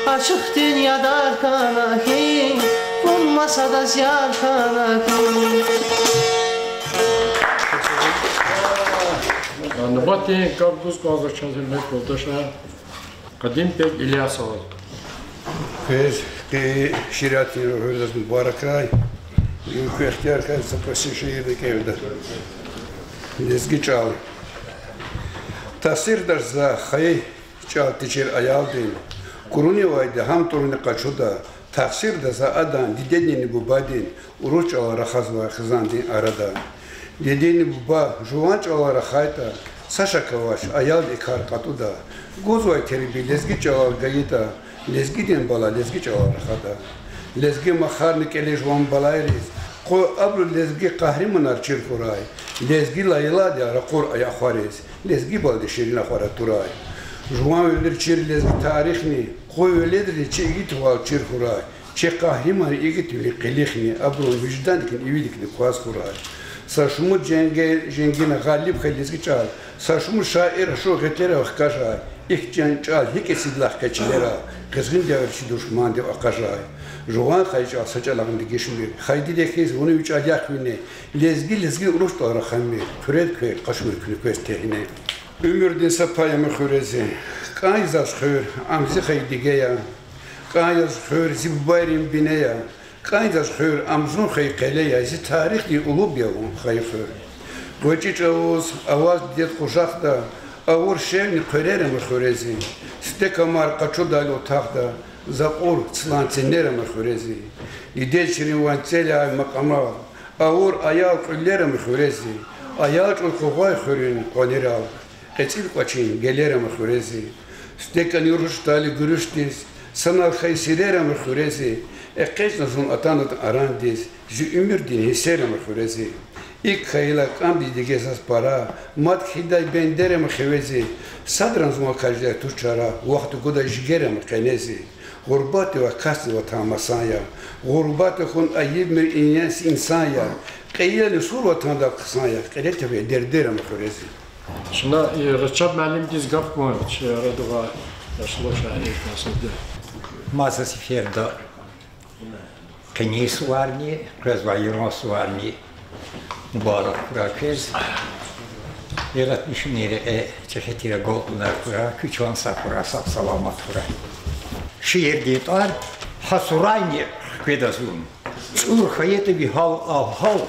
ашукь дуьньядар хьана хьи, вун масадаз яр хьана хьи. Нубатдин гаф гуз кӀанзава чаз, гьуьрметлу юлдашар, Къадимбег Ильясоваз. Квез къе шииратдин руьгьуьрдаз мубаракрай. Куь ихтияр хьайи са кьве шиирни кӀелда. Лезги чӀал. Тахсирдач за, хайи чӀал течир аялдин, курунивайди гьам тӀуруни къачуда. Тахсирда за адан дидединни бубадин урус чӀалал рахазвай хизандин арада. Дидени буба жуван чӀалал рахайтӀа, са шак авач, аялди и кар кьатӀуда. Гузвай тербия лезги чӀалал гайитӀа, лезгидин бала лезги чӀалал рахада. Лезги махарни кӀелиз жуван балайриз къуй абуру лезги къагьриманар чир хьурай. Лезги лайлайди ракъур ая ахвариз, лезги балди ширин ахвар атурай. Жуванвилер чир лезги тарихни къуй веледриз чи игитвал чир хьурай. Чи къагьриманрин игитвилин къилихни, абурун виждандикни ивидикни кваз хьурай. Са шумуд женге-, женгина гъалиб хьайи лезги чӀал са шумуд шаир ашукь гъетерив хкажай. Ихьтин чӀал гьикӀ эцигдалай хкве чилерал, къизгъин девирда чи душмандив акъажай. Жуван хайи чӀал са чӀалахъни дегишмир. Хайи диде хьиз вуна ви чӀал яхъ вине, лезги, лезги урус чӀал раханмир. Куьред квер, къачумир куьне квез тегьине. Уьмуьрдин са пай ама хуьре зи, кӀан я заз хуьр, ам зи хайи диге я. КӀан я заз хуьр, зи бубайрин бине я. КӀан я заз хуьр, ам зун хайи къеле я, зи тарихдин улуб я вун, хайи хуьр. ГъвечӀи чӀавуз аваз дидед къужахда, авур шевни хъуьрер ама хуьре зи. Сифте камар къачудайла отахда, за кьур цлан ценер ама хуьре зи. Дидед ширин ванцелай макьамал, авур аял кьуьлер ама хуьре зи. Аял чӀур къугъвай хуьруьн къванерал, кьецӀил кӀвачин гелер ама хуьре зи. Сифте кӀани руш тайила гуьруьшдиз, санал хьайи сирер ама хуьре зи. ЭкъечӀна зун атана арандиз, зи уьмуьрдин гьиссер ама хуьре зи. ИкӀ хьайила кӀанди диге заз пара, мад хьидай бендер ама хуьре зи. Садрани зун акъаждай туш чара, вахт гудай жигер ама къене зи. Гъурбатдивай касдин ватан масан я. Гъурбатда хьун айибмир, инес инсан я. Кьейилни сур ватандал хъсан я, кьиле тефей дердер ама хуьре зи. Чна, э, Рачаб муаллимдиз гаф гун, чи арадавай яшлу шаир Насрудин. Маса сеферда къенин суварни, къвезвай Яран суварни мубарак хьурай квез. Яратмишунин рекье чӀехи тир агалкьунар хьурай, куь чан сагъ хьурай, сагъ-саламат хьурай. Шиирдин тӀвар: Гьасурайни хкведа зун. ЧӀур хьайитӀа ви гьал, агь гьал,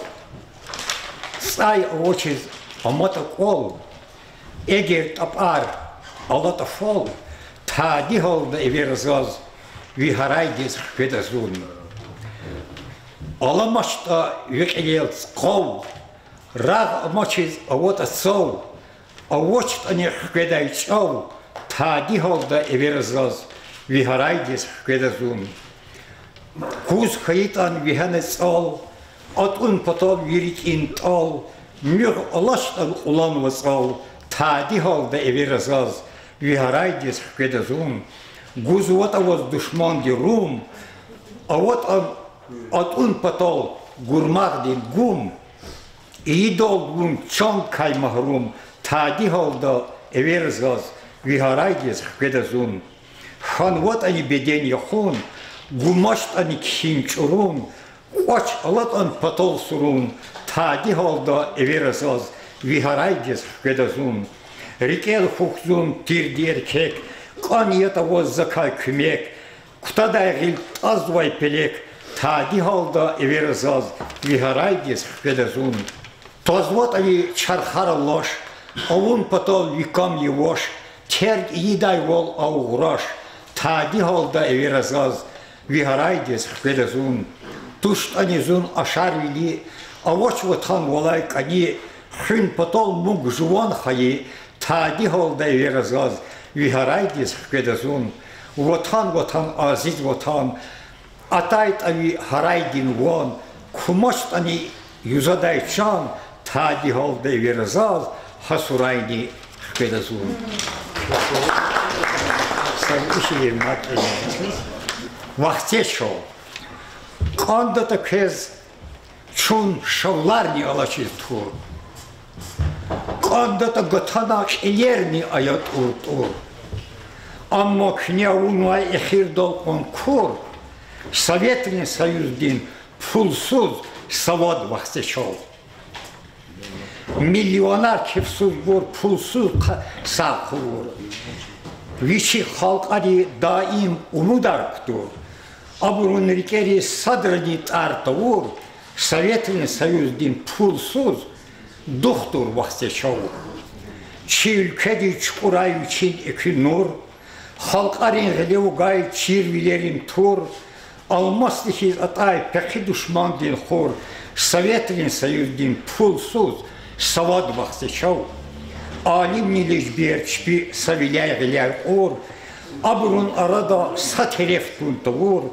цӀай авачиз аматӀа кӀвал, эгер тӀапӀар алатӀа фал, тади гьалда эвера заз, ви гьарайдиз хкведа зун. АламачтӀа ви кьилел цкъал, рагъ амачиз аватӀа цал, авачтӀани хкведай чӀал, тади гьалда эвера заз, ви гьарайдиз хкведа зун. Куз хьайитӀан ви гьана цӀал, атӀун патал ви рикӀин тӀал, муьгъ алачтӀан кьулан вацӀал, тади гьалда эвера заз, ви гьарайдиз хкведа зун. ГузватӀа ваз душманди рум, аватӀан, атӀун патал гурмагъдин гум, ийидалди вун чандикай магьрум, тади гьалда эвера заз, ви гьарайдиз хкведа зун. ХьанватӀани беден яхун, гумачтӀани кхьин чӀурун, кӀвач алатӀан патал сурун, тади гьалда эвера заз, ви гьарайдиз хкведа зун. РикӀел хьухь зун, тирди эркек, кӀан ятӀа ваз закай куьмек, кутадай гъил тӀазвай пелек, тади гьалда эвера заз, ви гьарайдиз хкведа зун. ТазватӀа ви чархара лаш, авун патал ви кам яваш, терг ийидайвал агъураш, тади гьалда эвера заз, ви гьарайдиз хкведа зун. ТуштӀани зун ашарвили, авач ватан валай кӀани, хуьн патал муг жуван хайи, тади гьалда эвера заз, ви гьарайдиз хкведа зун. Ватан, ватан, азиз ватан, атайтӀа ви гьарайдин ван, кумачтӀани юзадай чан, тади гьалда эвера заз, гьасурайни хкведа зун. Вахце чал. КӀандатӀа квез чун шавларни алачиз тур, кӀандатӀа гатана кьилерни ая тӀур-тӀур. Амма куьне авунвай эхирдал кьван кур, Советрин Союздин пулсуз савад, вахце чал. Миллионар кефсузбур пулсуз хъ-, сагъ хъувур. Вичихъ халкьари даим умудар кутур. Абурун рикӀери садрани тӀар тавур, Советрин Союздин пулсуз духтур, вахце чал. Чи уьлкведиз чукӀурай вичин экуь нур, халкьарин гъиле вугай чирвилерин тур, алмасди хьиз атӀай пехъи душмандин хур, Советрин Союздин пулсуз савад, вахце чал. Алимни лежбер чпи са виляй гъиляй кьур, абурун арада са тереф тун тавур,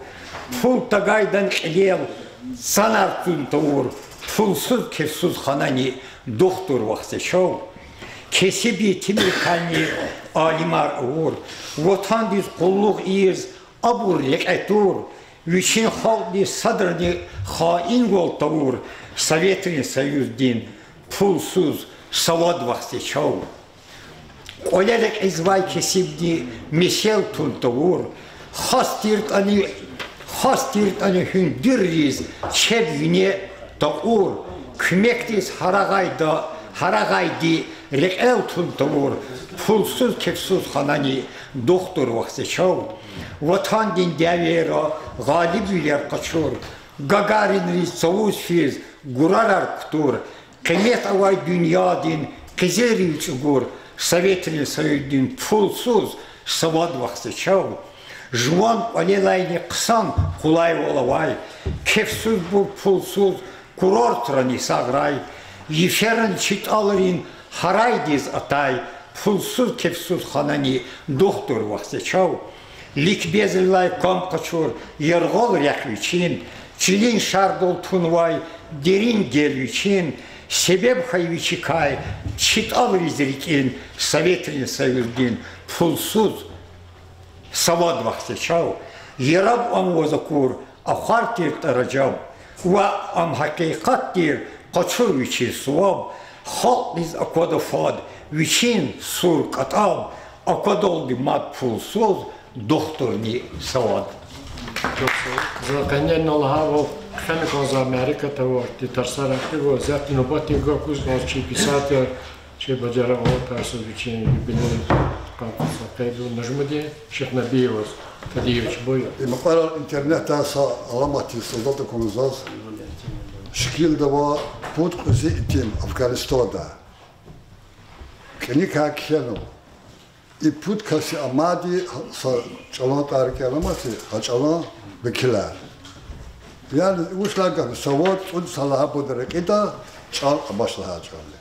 пул тагайдан кьилел цанар тун тавур, пулсуз-кефсуз ханани духтур, вахце чал. Кесиб итимрикайни алимар авур, ватандиз къуллугъ ийиз абур рекье тур, вичин халкьдиз садрани хаинвал тавур, Советрин Союздин пулсуз савад, вахце чал. КӀвале рекьизвай кесибни месел тун тавур, хас тиртӀани, хас тиртӀани гьуьндуьрриз чеб вине такьур, куьмекдиз гьарагъайда Гьарагъайди рекьел тун тавур, пулсуз-кефсуз ханани духтур вахце чав. Ватандин дявейра гъалибвилер къачур, Гагаринриз цавуз физ гурарар кутур, къимет авай дуьньядин къизилрив чӀугур Советрин Союздин пулсуз савад вахце чав. Жуван кӀвалелайни хъсан къулайвал авай, кефсузбур пулсуз курортрани сагърай, йиферан чи тӀалрин гьарайдиз атай, пулсуз-кефсуз ханани духтур вахце чав. Ликбезрилай кам къачур яргъал рехъ вичин, чилин шардал тунвай дерин гел вичин, себеб хьайи вичикай чи тӀалриз рикӀин Советрин Союздин пулсуз савад вахце чав. Яраб ам ваз акур ахвар тир тӀаражаб, ва ам гьакъикъат тир къачур вичиз суваб. Халкьдиз аквада фад вичин сур кӀатӀаб, аквадалди мад пулсуз духтурни савад. За къене ина лагьайвал, хъфена кӀанзавай мярекат авай, тарсар ахъайвал, зат нубатдин гаф гуз кӀанзава чи писатель, чи бажарагъвал тарсуз вичин юбилей къакъуса къейдва Нажмудин Шихнабиеваз. Тадиевич, буюр. И мукьвара интернетда са аламатдиз са затӀ акуна заз. Шикилда ава пуд кьуьзуь итим Афганистанда. КӀаникай кхьенва. И пуд касдин амайди са чӀалан тӀвар кӀелнамаси, гьа чӀалан векилар. Яни вуч лагьай гаф я, са вад-цӀуд йисан лагьайбурун рекьида чӀал амач лагьай чӀал я.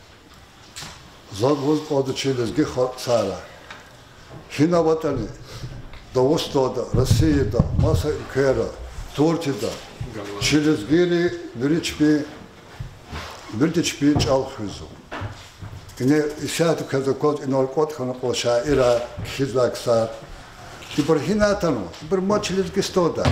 Заз лугьуз кӀанзава чи лезги халкьдин сагърай. Гьина аватӀани, Дагъустанда, Россияда, маса уьлквейра, Турцияда, чи лезгийри вири чпи, вирида чпин чӀал хуьзва. Ингье исятда квез аквазва инал кӀватӀ хьана кьван шаирар, кхьизвай ксар. Ибур гьинай атанва? Ибур мад чи Лезгистанда.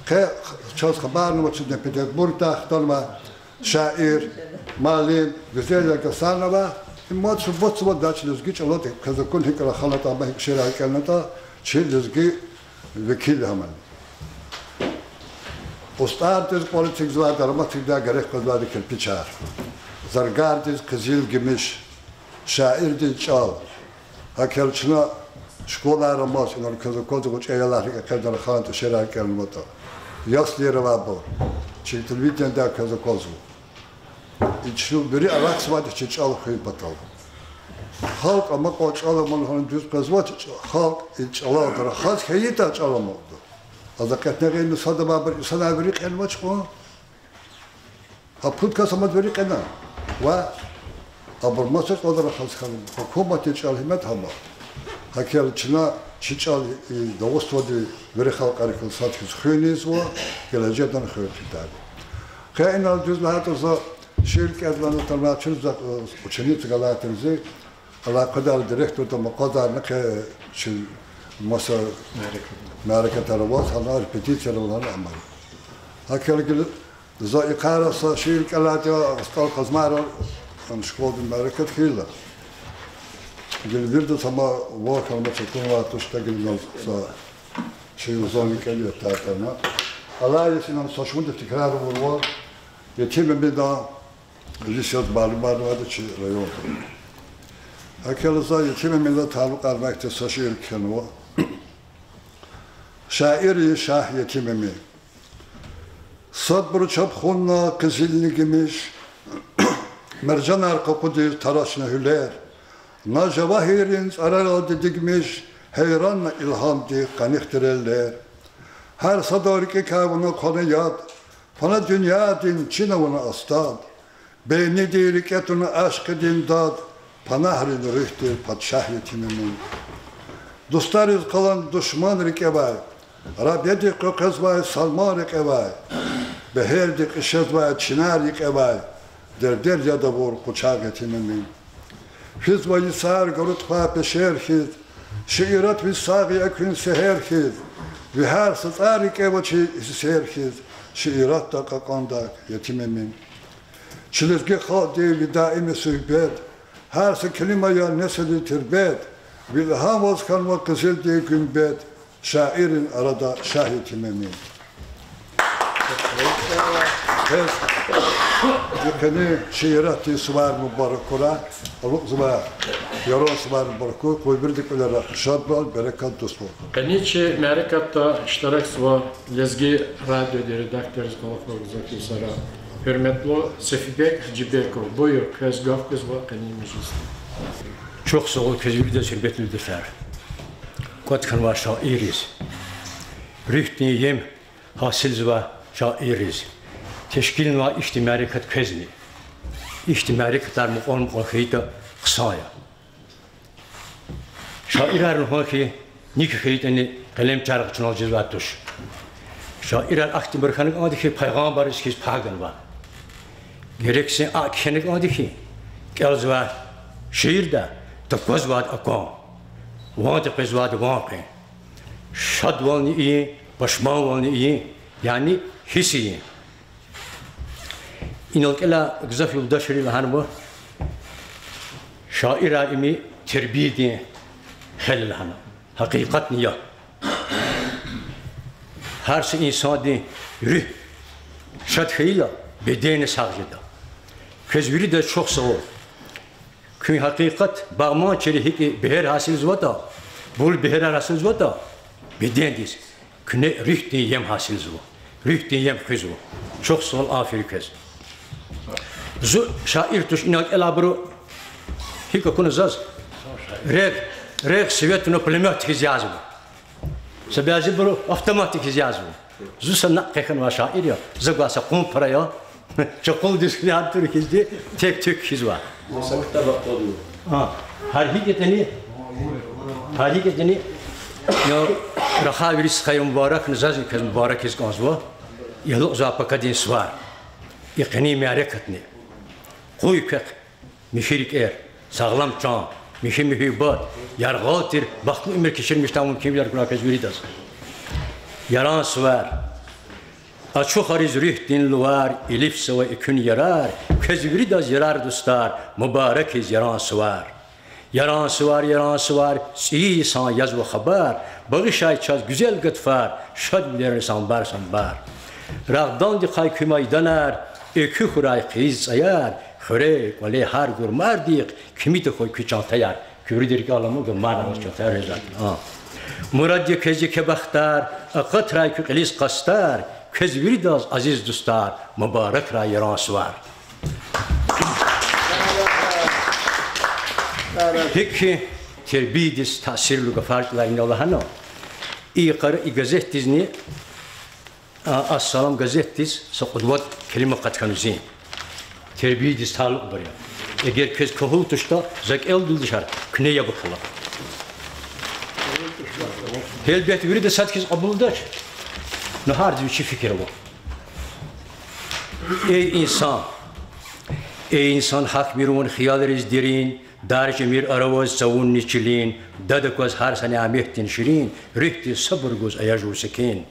Къе чаз хабарни авач, чна Петербургдай хтанва шаир, муаллим Гуьзел Гьасанова. Им мад субутзавайди я чи лезги чӀалал, квез акуна гьикӀ раханатӀа, амма гьикӀ шиирар кӀелнатӀа, чи лезги векил гьамани. УстӀардиз кӀвал эцигзавай, дарамат эцигдай герек къвезвайди кирпичар. Заргардиз къизил-гимиш, шаирдиз чӀал. ГьакӀ хьайила чна школайра амаз, инал квез аквазва, гъвечӀи аялар рикӀе къвезвайди, раханатӀа, шиирар кӀелнаватӀа. Яслийра авайбур, чи телевидениедай квез аквазва. И чун вири алахъзавайди чи чӀал хуьн патал. Халкь амай кьван чӀал амай лагьана дуьз къвезвач, халкь и чӀалалди рахаз хьайитӀа чӀал амукьда. Адаз акъатна гъейни сад авайбур инсанар вири кьенвач кьван. А пуд кас амаз вири кьена. Ва абур маса чӀалал рахаз хьана, гьукуматдин чӀал гьим я гьам. ГьакӀ хьайила чна чи чӀал и Дагъустандин вири халкьарихъ сад хьиз хуьниз ва гележегдани хуьн хьайитӀа. Къе инал дуьз лагьайтӀа за шиир кӀелнавай, чун за, э, ученица галай тир зи, алай къведайла директордин акъвазарна къе чи маса мярекатар аваз, гьана репетицияр аваз гьана амай. ГьакӀ хьайила гила за и йикъара са шиир кӀелайтӀа, СтӀал Къазмайрал, ам школадин мярекат хьайила. Гила виридаз ама ван хьанва, чакунвай туштӀа гила са шиир зани кӀелайтӀа. Алай йис инал са шумуд тикрар авурвал, Етим Эминан, зи сад малумарнавайди чи районда. ГьакӀ хьайила за Етим Эминаз талукьарнавай ихьтин са шиир кхьенва. Шаиррин шагь Етим Эмин. Садбуру чапхунна къизилни гимиш, мержанар къакъудиз тарашна гьуьлер, на жавагьиррин цӀараралди дигмиш, гьейранна илгьамдин къаних тир эллер. Гьар садан рикӀикай вуна хъвана яд, фана дуьньядин чина вуна астад, бейниди рикӀе туна ашкъидин дад, панагьрин руьгьдин пачагь Етим Эмин. Дустариз къалан душман рикӀевай, Рабеди къекъвезвай салман рекьевай, бегьерди кьишезвай чинар йикьевай, дердер яд авур къучагъ Етим Эмин. Физва йисар гару тупай пешер хьиз, шиират ви сагъ я экуьн сегьер хьиз, ви гьар са цӀар рикӀев ава чи сесер хьиз, шииратда кьакьанда Етим Эмин. Чи лезги халкьдин ви даими суьгьбет, гьар са келима я несилриз тербет, ви илгьамвал хьанва къизилдин гуьмбет, шаиррин арада шагь Етим Эмин. Квез и къенин шииратдин сувар мубарак хьурай, алукьзавай Яран сувар мубарак хьурай, къуй виридан кӀвалера шадвал, берекат, дуствал. Къенин чи мярекатда иштиракзава Лезги радиодин редактордиз галаз гзаф йисара гьуьрметлу Сефибек Гьажибеков. Буюр, квез гаф гузва къенин межлисда. Чухсагъул квез виридаз, гьуьрметлу дуьзар. КӀватӀ хьанвай шаирриз, руьгьдин ем гьасилзавай шаирриз, тешкилнавай ихьтин мярекат квезни, ихьтин мярекатар мукьвал-мукьвал хьайитӀа хъсан я. Шаирар лугьун хьи, ника хьайитӀани къелем чарх чунал жезвай туш. Шаирар ахьтинбур хьана кӀанда хьи, пайгъамбарриз хьиз пагь ганва. Герек син акӀ кхьена кӀанда хьи, кӀелзавай шиирда таквазвайди акван, ванди къвезвайди ван къвен, шадвални ийин, пашманвални ийин, яни гьисс ийин. Инал кӀелай гзаф юлдашри лагьанва, шаирар им тербиядин хел я лагьана. Гьакъикъатни я. Гьар са инсандин руьгь шад хьайила, беденни сагъ жеда. Квез виридаз чухсагъул. Куьн гьакъикъат багъманчийри гьикӀ бегьер гьасилзаватӀа, бул бегьерар гьасилзаватӀа бедендиз, куьне руьгьдин ем гьасилзава, руьгьдин ем хуьзва. Чухсагъул, аферин квез. Зун шаир туш, инал кӀелайбуру гьикӀ акуна заз, регъ, регъ свет авуна пулемёт хьиз язва. Са бязибуру автомат хьиз язва. Зун са накь хъхьанвай шаир я, за гвай са къумпара я, чукулдиз хьиз, гьар тур хьизди, тек-туьк хьизвай. Гьар гьикӀ ятӀани, гьар гьикӀ ятӀани, я, рахай вири стхаяр мубаракна, зазни квез мубаракиз кӀанзава. И алукьзавай пакадин сувар, и къенин мярекатни къуй квехъ михьи рикӀер, сагълам чан, михьи муьгьуьббат, яргъал тир, бахтлу уьмуьр кечирмишдай мумкинвилер гурай квез виридаз. Яран сувар. Ачухариз руьгьдин лувар, илифзава экуьн ярар, квез виридаз, ярар-дустар, мубаракиз Яран сувар. Яран сувар, Яран сувар, цӀийи йисан язва хабар, багъишай чаз гуьзел гатфар, шадвилерни самбар-самбар. Рагъдандихъай куь майданар, экуь хьурай хъийиз цӀаяр, хуьре, кӀвале, гьар гурмардихъ кими тахьуй куь чантаяр. Куь виридан рикӀел аламукьда, мана аваз чантаяр гьуьзуьд. Мурад я квез еке бахтар, акъатрай куь кьилиз къастар, квез виридаз, азиз дустар, мубаракрай Яран сувар. Гьикӏ хьи, тербиядиз таъсирлу гафар чӏаларна лагьана, и къара и газетдизни, а, Ас-Салам газетдиз са кьуд-вад келима къаткана зи. Тербиядиз талукьбур я. Эгер квез кагьул туштӏа, за кӏелдалди шар, куьне яб акала. Гьелбет, вирида сад хьиз кьабулдач, но гьардин вичин фикир ава. Эй инсан, эй инсан, гьакӏмир вун хиялриз дерин, дар жемир араваз цавунни чилин, дад акваз гьар са няметдин ширин, руьгьдиз сабур гуз ая жув секин.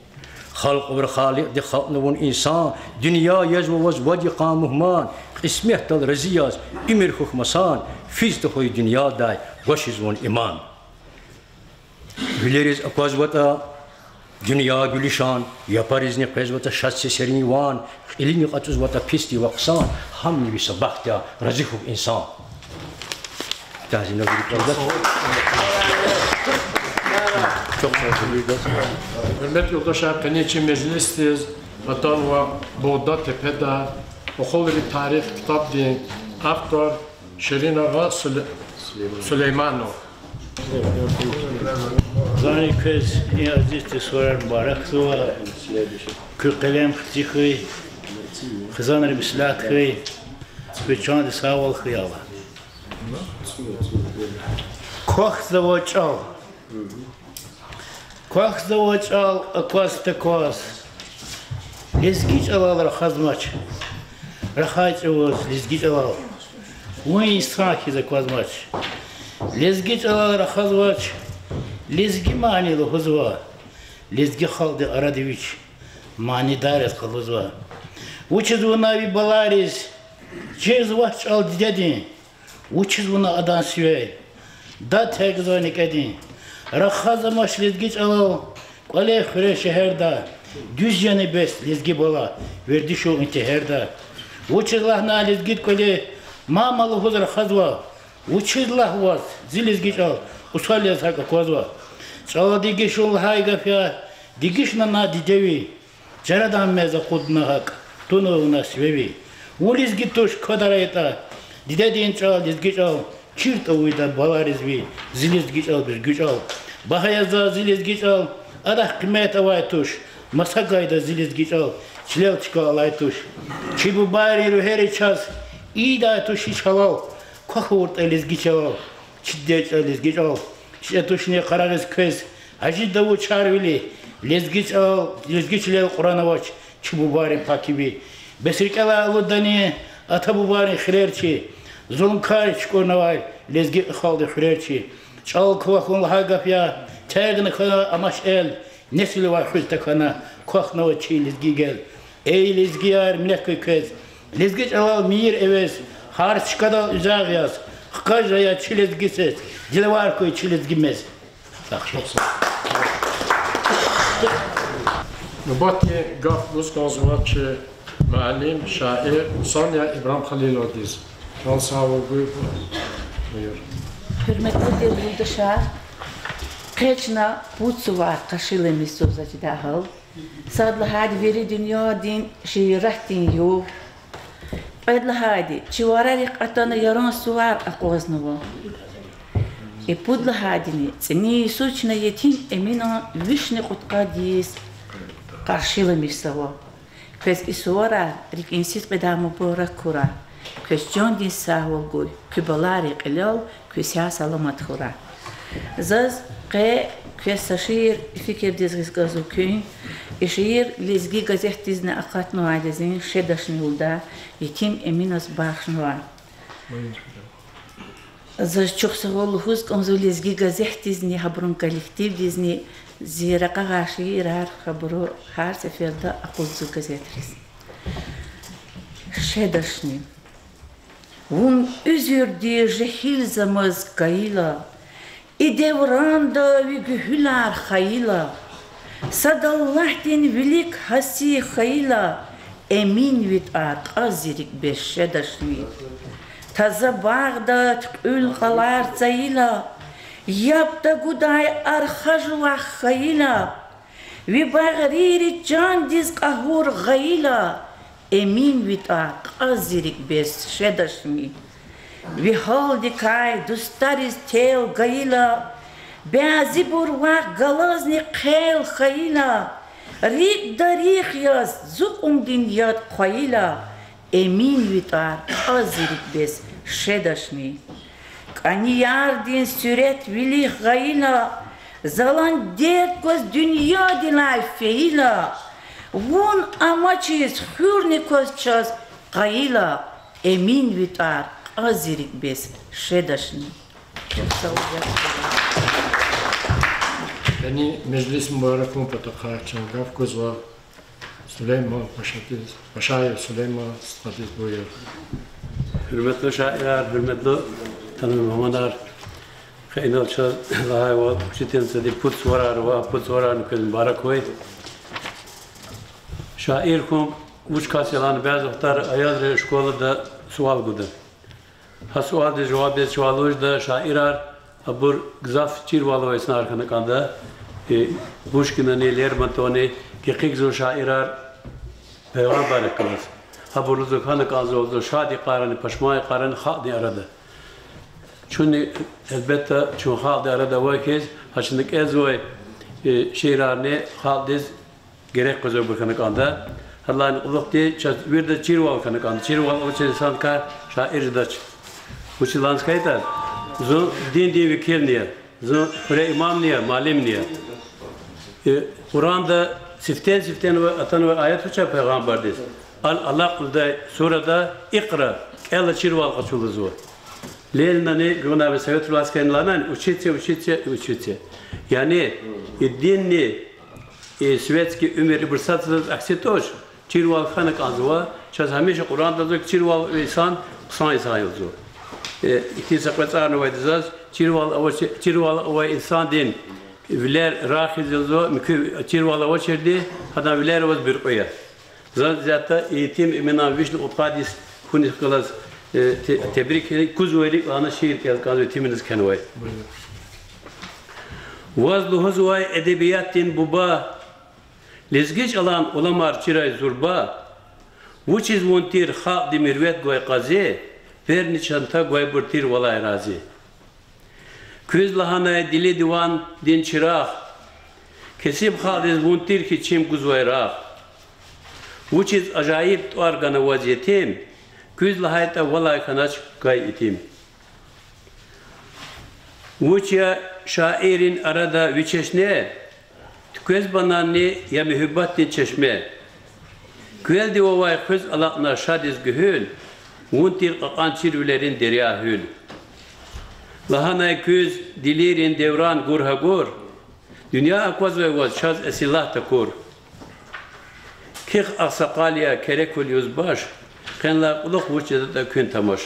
Халкь авур Халикьди халкьна вун инсан, дуьнья язва ваз вад йикъан мугьман, кьисметдал рази яз, уьмуьр хьухь масан, физ тахьуй дуьньядай, гвачиз вун иман. Гуьлериз аквазватӏа дуьнья гуьлуьшан, япаризни къвезватӏа шад сесерин ван, кьилини кьатӏузватӏа писдив ва хъсан, гьамни ви са бахт я, рази хьухь инсан. Гьуьрметлу юлдашар, къенин чи межлисдиз атанва Бугъда тепеда, Ухулрин тарих ктабдин автор Ширин агъа Суле-, Сулейманов. Зани квез и азиз тир суварар мубаракзава. Куь къелем хци хьуй, хизанри меслят хьуй, куь чандин сагъвал хьуй, Аллагь. Квахьзава чӏал. Квахьзава чӏал акваз-такваз. Лезги чӏалал рахазмач. Рахай чӏавуз лезги чӏалал. Вун инсан хьиз аквазмач. Лезги чӏалал рахазвач. Лезги мани лугьузва. Лезги халкьдин арада вич манидар яз къалурзава. Вучиз вуна ви балайриз чирзавач чӏал дидедин? Вучиз вуна адан сивяй дад тергзава некӏедин? Рахазамач лезги чӏалал кӏвале, хуьре, шегьерда. Дуьз яни бес, лезги бала, вердишал интегьерда. Вучиз лагьана лезгид кӀвале мама лугьуз рахазва? Вучиз лагь ваз, зи лезги чӀал усал яз гьакӀ аквазва? ЧӀал дегишун лагьай гаф я, дегишна на дидеви. Чарадан мез акъудна гьакӀ, туна вуна сивеви. Вун лезги туш, квадарайтӀа, дидедин чӀал, лезги чӀал чир тавурда балариз ви, зи лезги чӀал, гуьзгуь чӀал. Багьа я заз зи лезги чӀал, адахъ къимет авай туш, маса гайда зи лезги чӀал, чилел чка алай туш. Чи бубайрин руьгьери чаз ийидай туш гьич гьалал, квахь авуртӀа лезги чӀалал, чи дидед чӀал, лезги чӀал. ЧӀал тушни къарагъиз квез, гьажида вучарвили, лезги чӀал, лезги чилел Кьуръан авач, чи бубайрин пакиви. Бес рикӀелай алудани ата-бубайрин хирер чи, зулумкар чукӀурнавай лезги халкьдин хуьрер чи. ЧӀал квахьун лагьай гаф я, тергна хьана амач эл, несилвай хуьз тахьана, квахьнава чи лезги гел. Эй лезгияр, минет хьуй квез, лезги чӀалал мийир эвез, гьар чкадал уьзягъ яз, хкаж ая чи лезги сес, диловар хьуй чи лезги мез. Нубатдин гаф гуз кӀанзава чи муаллим, шаир Сания Ибрагьимхалиловадиз. Чан сагъвал гуй, буюр. Гьуьрметлу тир юлдашар, къе чна пуд сувар къаршиламишзава за чидай гьал. Сад лагьайди вири дуьньядин шииратдин югъ. Кьвед лагьайди чи варарихъ атана яран сувар акъвазнава. И пуд лагьайдини цӀинин йисуз чна Етим Эминан вишни кьудкъад йис къаршиламишзава. Квез и суварар рикӀин сидкьидай мубарак хьурай. Квез чандин сагъвал гуй, куь балайрин кьилел куь сагъ-саламат хьурай. Заз къе квез са шиир фикирдиз гъиз кӀанзава куьн. И шиир Лезги газетдизни акъатнавайди я зин, Шедашни лугьудай, Етим Эминаз бахшнавай. Заз чухсагъул лугьуз кӀанзава Лезги газетдизни, гьабурун коллективдизни, зи ракъагъай шиирар гьабуру гьар сеферда акъудзава газетриз. Шедашни. Вун уьзуьрдиз жегьилзамаз кайила, и девранда ви гуьгьуьлар хайила, сад Аллагьдин вилик гьасси хьайила, Эмин ви тӀвар кьаз зи рикӀ бес, Шедашни. Таза багъда туькьуьл кьалар цайила, яб тагудай арха жувахъ хьайила, ви багърийри чандиз кьагьур гъайила, Эмин ви тӀвар кьаз зи рикӀ бес, Шедашни. Ви гьалдикай дустариз тел гайила, бязибур вахъ галазни хъел хьайила, рикӀ дарих яз зукьумдин яд хъвайила, Эмин ви тӀвар кьаз зи рикӀ бес, Шедашни. КӀани ярдин суьрет вилик гъайила, залан дерт кваз дуьньядилай фейила, вун амачиз хуьрни кваз чаз къайила, Эмин ви тӀвар кьаз зи рикӀ бес, Шедашни. Яни межлис мубарак авун патахъай чна гаф гузва Сулейман Пашадиз, Пашаев Сулейман стхадиз, буюр. Гьуьрметлу шаирар, гьуьрметлу тӀвар-мугьманар, къе инал чаз лагьайвал, учительницади пуд суварар ава, пуд суварарни квез мубарак хьуй. Шаир хьун вуч кас я лагьана, бязи вахтара аялри школада суал гуда. Гьа суалдиз жаваб яз чувал лугьуда, шаирар, абур гзаф чирвал авай инсанар хьана кӀанда, э, Пушкинани, Лермонтовани, гекъигзава шаирар пайгъамбаррихъ галаз. Абур лугьузва хьана кӀанзава лугьузва шад йикъарани, пашман йикъарани халкьдин арада. Чунни, гьелбетда, чун халкьдин арада авай хьиз, гьа чна кӀелзавай, э, шиирарни халкьдиз герек къвезвайбур хьана кӀанда. Гьадалайни кьулухъди чаз виридаз чирвал хьана кӀанда. Чирвал авачир инсандикай шаир жедач. Вучиз лагьана хьайитӀа, зун диндин векилни я, зун хуьре имамни я, муаллимни я. Э, Къуръанда сифтени-сифтени ва-, атанвай аят вуч я пайгъамбардиз? Ал-Алакъ лугьудай сурада икъра, кӀела, чирвал къачу лугьузва. Ленинани гуьгъуьнай совет власть хьайила лагьанани, учиться, учиться, учиться. Яни и динни и светский уьмуьр ибур сад-садаз акси туш, чирвал хьана кӀанзава, чаз гьамиша Къуръанда лугьузва хьи, чирвал авай инсан хъсан инсан я лугьузва. Э, ихьтин са кьве цӀарни авайди заз, чирвал авач-, чирвал авай инсандин Вилер рагъ ийиз жезва, муькуь тирвал авачирди, гьадан вилер аваз буьркьуь я. Заз исятда Етим Эминан вишни кьудкъад йис хьуниз галаз, э, те-, тебрик, кузвай рикӀ лагьана шиир кӀелзава, Етим Эминаз кхьенвай. Ваз лугьузвай эдебиятдин буба, лезги чӀалан уламар чирай зурба, вучиз вун тир халкьди мирвет гвай къази, берни чанта гвайбур тир валай рази. Куьз лагьанай дили дивандин чирагъ, кесиб халкьдиз вун тир хьи чим гузвай рагъ. Вучиз ажайиб тӀвар гана ваз, Етим, куьз лагьайтӀа валай хьанач кай итим. Вуч я шаиррин арада ви чешне, туькӀвез банани я муьгьуьббатдин чешме. Квелди вавай хуьз алакьна шадиз гуьгьуьл, вун тир кьакьан чирвилерин деря гьуьл. Лагьанай куьз дилийрин девран гур гьабур, дуьнья аквазвай ваз чаз эсиллагь такур. Кихъ агъсакъал я, кереквал юзбаш, къенлай кьулухъ вуч жедатӀа куьн тамаш.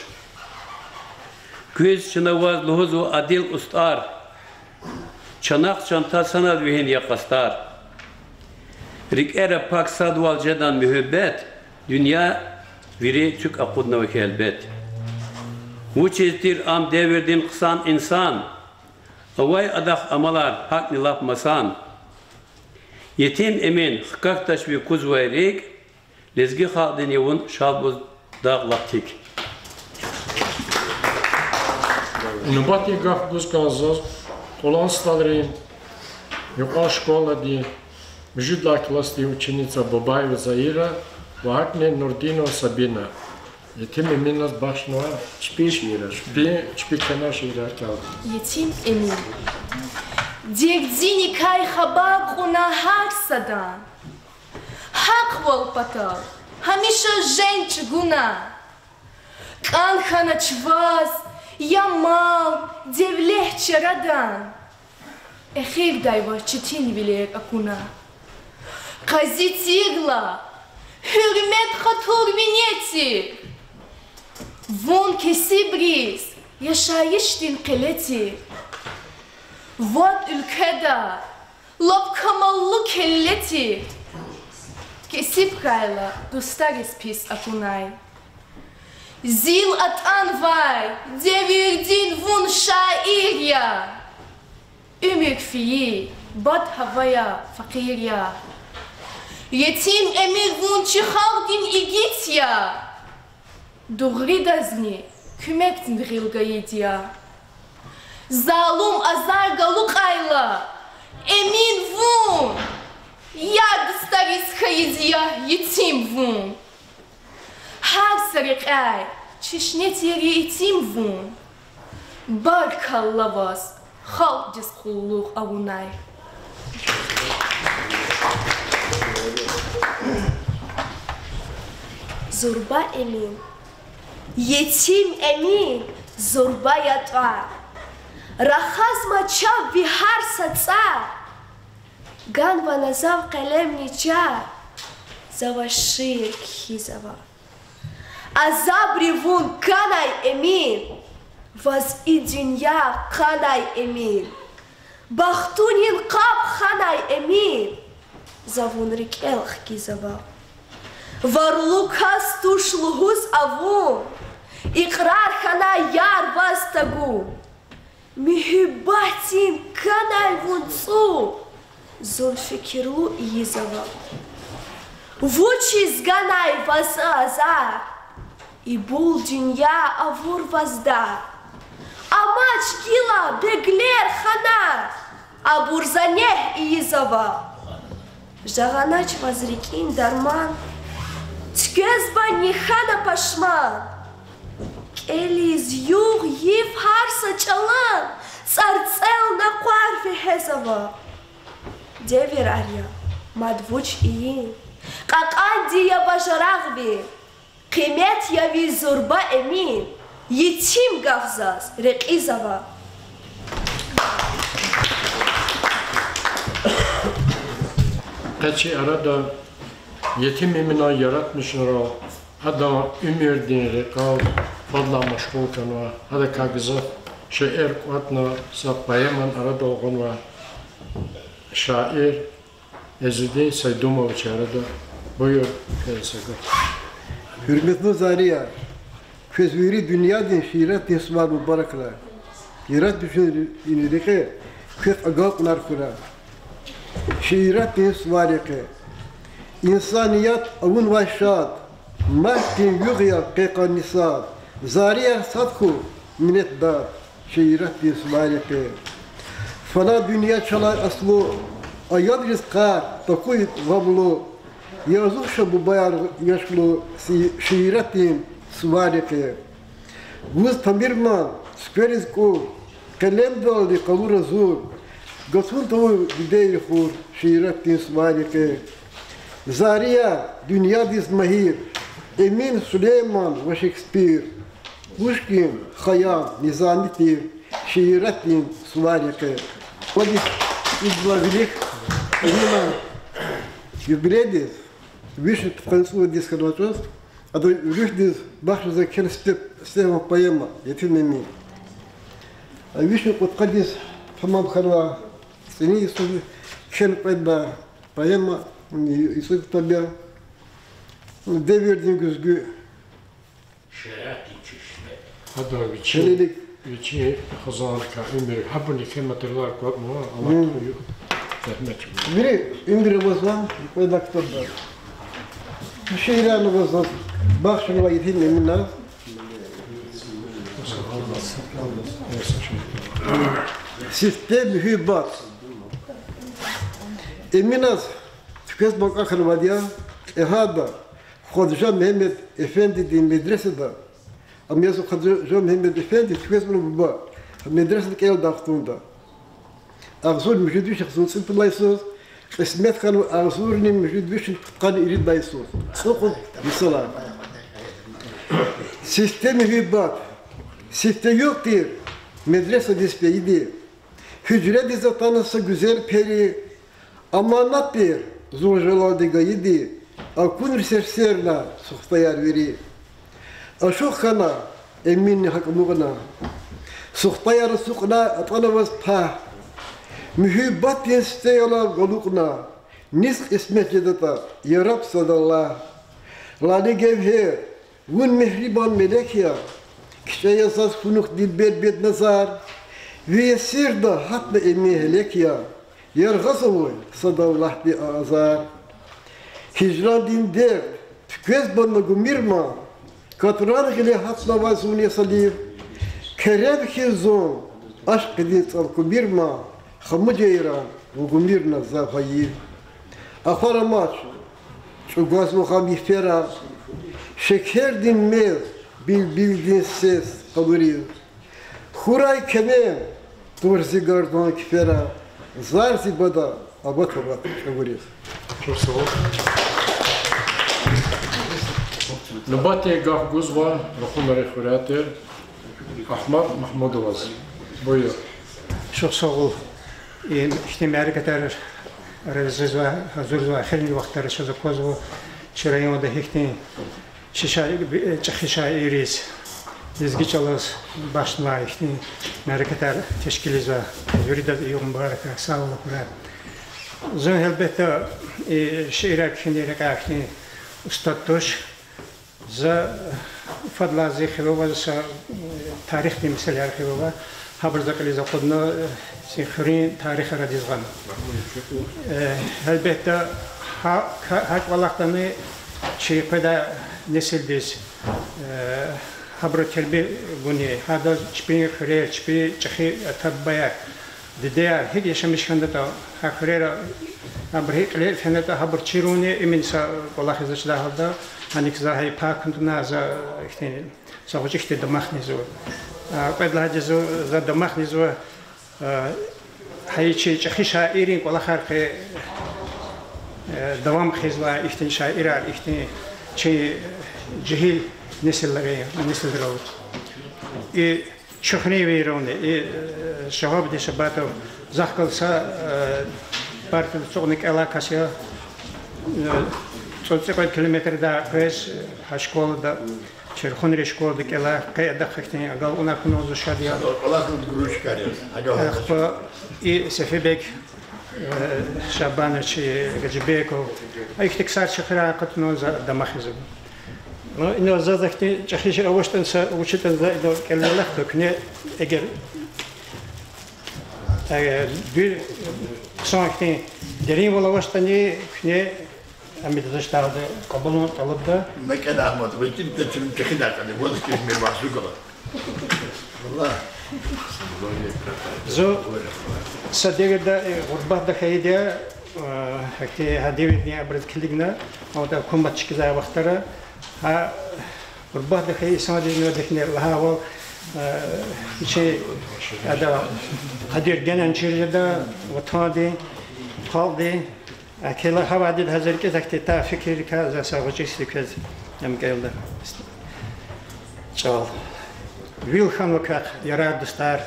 Куьз чна ваз лугьузва адил устӀар, чанахъ чанта санал вегьин я къастар. РикӀера пак садвал жедан муьгьуьббет, дуьнья вири цуьк акъуднава гьелбет. Вучиз тир ам девирдин хъсан инсан, авай адахъ амалар гьакӀни лап масан. Етим Эмин, хкахьдач ви кузвай рикӀ, лезги халкьдин я вун, Шалбуз дагъ лап тик. Нубатдин гаф гуз кӀанзава заз Кьулан СтӀалрин юкьван школадин муьжуьд лагьай классдин ученица Бабаева Заира ва гьакӀни Нурдинова Сабина. Етим Эминаз бахшнава чпин шиирар, чпин, чпин кхьенвай шиирар кӀелда. Етим Эмин. Дегдиникай хабар кьуна гьар садан, гьахъвал патал гьамиша женг чӀугуна. КӀан хьана чваз я мал-девлет чарадан, эхирдай ваз четинвилер акуна. Къази тирла, гьуьрмет, хатур, минет тир. Вун кесибриз яшайишдин къеле тир. Вад уьлкведа лап камаллу келле тир. Кесиб хьайла, дустариз пис акунай. Зил атӀанвай девирдин вун шаир я. Уьмуьр фейи бад гьавая, факъир я. Етим Эмин, вун чи халкьдин игит я. Дугъридазни куьмекдин гъил гайид я. Залум азар галукьайла, Эмин, вун яр дустариз хьайиди я, Етим, вун. Гьар са рекьяй чешне тир, Етим, вун. Баркалла ваз, халкьдиз къуллугъ авунай. Зурба Эмин. Етим Эмин, зурба я тӀвар. Рахазма чав ви гьар са цӀар. Ганва на зав къелемни чар, за ваз шиир кхьизава. Азабри вун канай, Эмин, ваз и дуьнья къанай, Эмин. Бахтунин къаб ханай, Эмин, за вун рикӀел хкизава. Варлу кас туш лугьуз авун, икьрар хьанай яр ваз тагун. Муьгьуьббатдин канай вун цӀу, зун фикирлу ийизава. Вучиз ганай ваз азар, ибур дуьнья авур ваз дар. Амач гила беглер хана, абур за негь ийизава. Жагъанач ваз рикӀин дарман, туьквезбани хьана пашман. КӀелиз югъ-йиф гьар са чӀалан, цӀарцӀел накъвар вегьезава. Девирар я мад вуч ийин, кьакьанди я бажарагъ ви. Къимет я ви, зурба Эмин, етим гаф заз рекьизава. Къе чи арада Етим Эминан яратмишунрал, адан уьмуьрдин рекьел фадлай машгъул хьанва, адакай гзаф шейэр кӀватӀна, са поэмани арадал гъанва. шаир Эзидин Сайдумович арада. Буюр, квез са гаф. Гьуьрметлу зарияр, квез вири дуьньядин шииратдин сувар мубаракрай. Яратмишунин рекье квехъ агалкьунар хьурай. Шииратдин сувар рекье. Инсаният авунвай шад, мартдин югъ я къекъанни сад, зарияр сад хьухь, минетдар, шииратдин сувар рекье. Фана дуьнья чалай аслу, аялриз къар такуй гъамлу, язух ша, бубаяр, яшлу, ши-, шииратдин сувар рекье. Вуз тамир ман, цуьквериз кӀур, къелемдалди къалура зур, гатун тавур дидейри хур, шииратдин сувар рекье. Зария, дуьньядиз магьир, Эмин Сулейман ва Шекспир, Пушкин, Хайям, Низами тир, шииратдин сувар рекье. Вадис идзва вилик Эмина юбилейдиз, вишни пудкъанни цӀувад йис хьанвай чӀавуз, ада руьгьдиз бахшзава кхьена сифте-, сифтегьан поэма Етим Эмин. А вишни кьудкъад йис тамам хьанва, цӀинин йисуз кхьена кьведна поэма, м, йисуз ктаб я, м, Девирдин гуьзгуь. Шариатдин чешме. Гьада вичи, гьелелик, вичи хизанрикай уьмуьр, гьабурни кхьей материалар кӀватӀнава, Аллагьди, м, куьн зегьмет чӀугур. Вири уьмуьр авазва, кьведна ктабда. Шиирар авазва, бахшнава Етим Эминаз. Сифте муьгьуьббат. Эминаз туьквез бакӀа хьанвайди я кьегьалда Хваджа Мегьамед эфендидин медресада. Ам яз Хваджа Мегьамед эфенди туьквез авуна буба, медресада кӀелдай вахтунда. Агъзур муьжуьд вишни хзун цӀипуд лагьай йисуз, кьисмет хьанва агъзурни муьжуд вишни пудкъанни ирид лагьай йисуз. Цӏукьуд йисалай. Сифте муьгьуьббат, сифте югъ тир медресадиз фейиди. Гьуьжредиз атана са гуьзел пери, аманат тир зун жалалди гайиди, акунри серсерна сухтаяр вири. Ашукь хьана, Эминни гьакӀ амукьна. Сухтаяр ацукьна, атӀана ваз пагь. Муьгьуьббатдин сифте ялав галукьна. Низ кьисмет жедатӀа, яраб сад Аллагь. Лали гевгьер, вун мегьрибан мелек я. КичӀе я заз хьунухь дилбер бедназар. Ви есирда гьатна Эмин гьелек я. Яргъаз авуй сад Аллагьди а азар. Гьижрандин дерт туьквез бадна гумир ман, катран гъиле гьатнавай зун ясалив. Керем хьиз зун ашкъидин цӀал кумир ман, хаму жейран вугумир на зав гьайиф. Ахвар амач, чӀугвазва гъам йифера, шекердин мез, билбилдин сес къалуриз. Хьурай кемер, тур зи гардан кифера, зар зи бада абат-абат чӀавуриз. Нубатдин гаф гузва Рухунрин хуьряй тир Агьмад Магьмудоваз. Буюр. Чухсагъул. И ихьтин мярекатар регъуьзва, гьазурзава, эхиримжи вахтара чаз аквазва чи районда гьихьтин чи шаир, чӀехи шаирриз, лезги чӀалаз бахшнавай ихьтин мярекатар тешкилзава. Виридаз югъ мубаракрай, сагъвал хьурай. Зун, гьелбетда, и шиирар кхьинин рекьяй ихьтин устад туш. За фадлай зи хиве аваз са тарихдин месэлаяр хиве ава, гьабур за кьилиз акъудна, зи хуьруьн тарих арадиз гъана. Гьелбетда, гьа, гьа кӀвалахдани чи къведай несилдиз гьабуру тербия гуни, гьадаз чпин хуьрер, чпин чӀехи ата-бубаяр, дидеяр гьикӀ яшамиш хьанатӀа, гьа хуьрера абур гьикӀ кьиле фенатӀа, гьабур чирунни, имни са кӀвалах ийизва чидай гьалда, гьаник за гьа и пай кутуна, за ихьтин са гъвечӀи хьтин дамах незва. Кьвед лагьайди, за дамах незва, гьа и чи чӀехи шаиррин кӀвалахар къе давам хъийизвай ихьтин шаирар, ихьтин чи жегьил несилрал, несилрал. И чухрин вирунни, и Шагьабудин Шабатов, захъ галаз са партияда ацукьна кӀелай кас я, цӀуд-цӀикьвед километрдай къвез, гьа школада, чи Рухунрин школада кӀелай, къе адахъ ихьтин агалкьунар хьунал зун шад я. Ахпа и Сефибег Шабанович Гаджибеков. А ихьтин ксар чехирай акъатунвай за дамах ийизва. Ну, ина заз ахьтин чӀехи шей авачтӀани са, вуч ятӀани за ида кӀелвилихда куьне, эгер, э, дуьз хъсан хьтин деринвал авачтӀани, куьне ам идаз чтагъда кьабулун тӀалабда. МекӀеда, Агьмад, векил петим чехидай кьади, ваз кизмир вахзу гала. Валлагь. Зун са девирда, э, гъурбатда хьайиди я, э, гьахьтин гьа девирдин абуруз килигна, ада гьукумат чкӀизвай вахтара, гьа гъурбатда хьайи инсандиз нура дихьни лагьайвал, э, вичин ада къадир генани чир жеда, ватандин, халкьдин, а кила гьавайди гьазир кӀиз ахьтин та фикиррикай за са гъвечӀи йисуз квез ам кӀелда. ЧӀал. Вил хьанва квехъ, ярар-дустар,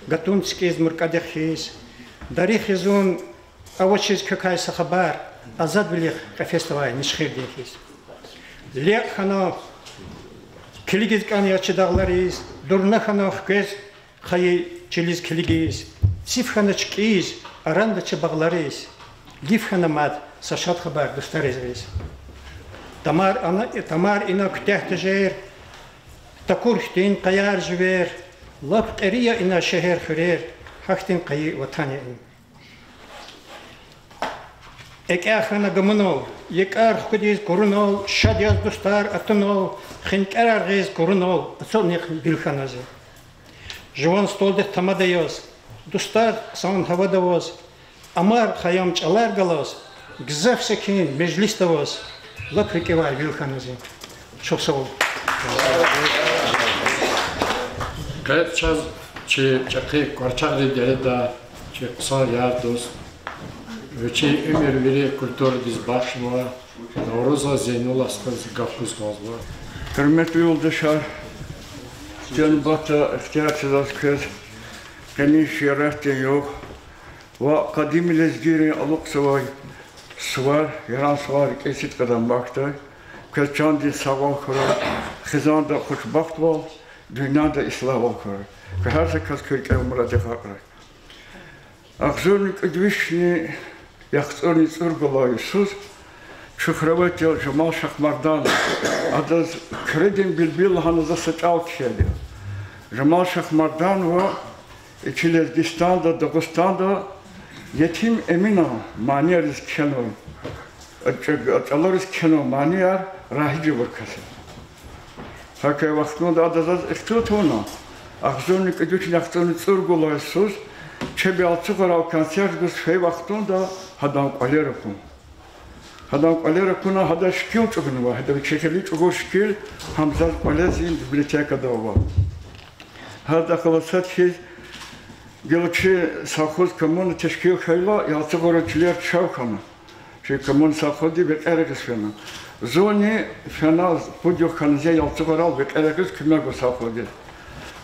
гатун цикӀиз муркӀадихъ хьиз, дарихъ я зун авачиз квекай са хабар, азадвилихъ къефесда авай ничхирдин хьиз. Лекь хьана килигиз кӀан я чи дагълариз, дурна хьана хквез хайи чилиз килигиз, циф хьана чкӀиз, аранда чи багълариз, лиф хьана мад са шад хабар дустариз гъиз. Тамар ана, тамар ина куьтягь тежер, такур хьтин къаяр-живер, лап кьери я ина шегьер-хуьрер, гьахьтин къайи ватан я им. ЭкӀя хьана гамунал, якӀар хкудиз курунал, шад яз дустар атунал, хинкӀарар гъиз курунал, ацукьнихъ вил хьана зи. Жуван столдихъ тамада яз, дустар хъсан гьавада аваз, амар-хайам чӀалар галаз, гзаф секин межлисда аваз, лап рикӀивай вил хьана зи. Чухсагъул. Къе чаз чи чӀехи Кварчагъри дереда чи хъсан яр-дуст, вичин уьмуьр вири культурадиз бахшнавай Навруза Зейнуллагьаз гаф гуз кӀанзава. Гьуьрметлу юлдашар, чанбата ихтияр це заз квез къенин шииратдин югъ ва къадим лезгийрин алукьзавай сувар, Яран сувар рикӀиз сидкьадан бахшдай. Квез чандин сагъвал хьурай, хизанда хушбахтвал, дуьньяда ислягьвал хьурай. Квез гьар са кас куь рикӀел мураддихъ гьакьрай. Агъзурни кӀуьд вишни яхцӀурни цӀуругулай йисуз чухрават я Жамал Шахмардан, адаз Куьредин билбил лагьана за са чӀал кхьейди я. Жамал Шахмардан ва и чи Лезгистанда, Дагъустанда Етим Эминан манияриз кхьенва, а чӀ-, а чӀалариз кхьенва манияр, рагьи жавур кас я. Гьа квей вахтунда ада заз ихтилат авуна, агъзурни кӀуьд вишни яхцӀурни цӀуругулай йисуз чеб Ялцугъарал концерт гуз фей вахтунда гьадан кӀвалер акун. Гьадан кӀвалер акуна, гьада шикил чӀугунва, гьада вичихъ чӀугур шикил гьам заз кӀвале зи библиотекада ава. Гьадахъ галаз сад хьиз гила чи совхоз-коммуна тешкил хьайила, Ялцугъарал чилер чав хьана. Чи коммуна совхозди векьерагъиз фена. Зунни фена, пуд югъ хьана зи Ялцугъарал векьерагъиз куьмек гуз совхоздиз.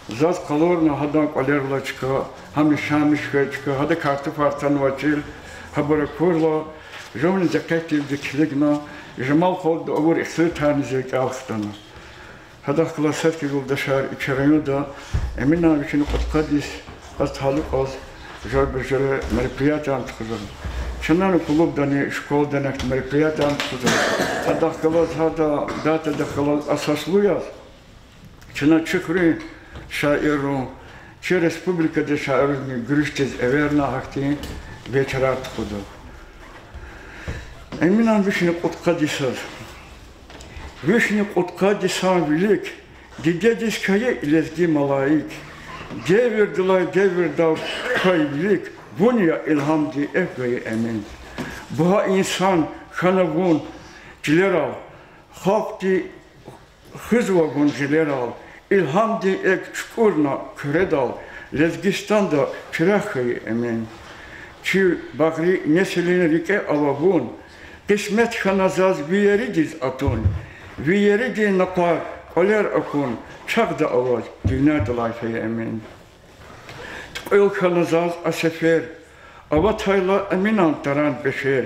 Заз къалурна гьадан кӀвалерилай чка, гьамиша-миш хьайи чка, гьада картуфар цанвай чил, гьабур акурла, жувни дикъетдивди килигна, Жамал халуди авур ихтилатарни зи рикӀел хтана. Гьадахъ галаз сад хьиз, юлдашар, и чи районда Эминан вичин кьудкъад йис, аз талукь яз, жуьреба-жуьре мероприятиярни тухузва. Чна клубдани, школадани ахьтин мероприятиярни тухузва. Гьадахъ галаз гьада датадахъ галаз асаслу яз чна чи хуьруьн шаиррин, чи республикадин шаирризни гуьруьшдиз эверна гьахьтин вечерар тухуда. Эминан вишни кьудкъад йисуз. Вишни кьудкъад йисан вилик дидедиз хьайи лезги малаик, девирдилай девирда квай вилик вун я илгьамдин экв гайи Эмин. Бугъа инсан хьана вун чилерал, халкьди хуьзва вун гъилерал, илгьамдин экв чукӀурна Куьредал, Лезгистанда чирагъ хьайи Эмин. Чи багъри несилрин рикӀе ала вун, къисмет хьана заз ви еридиз атун, ви еридин накъвар кӀвалер акун, чахъда аваз дуьньядилай фейи Эмин. Туькьуьл хьана заз а сефер, аватайла Эминан таран пешер,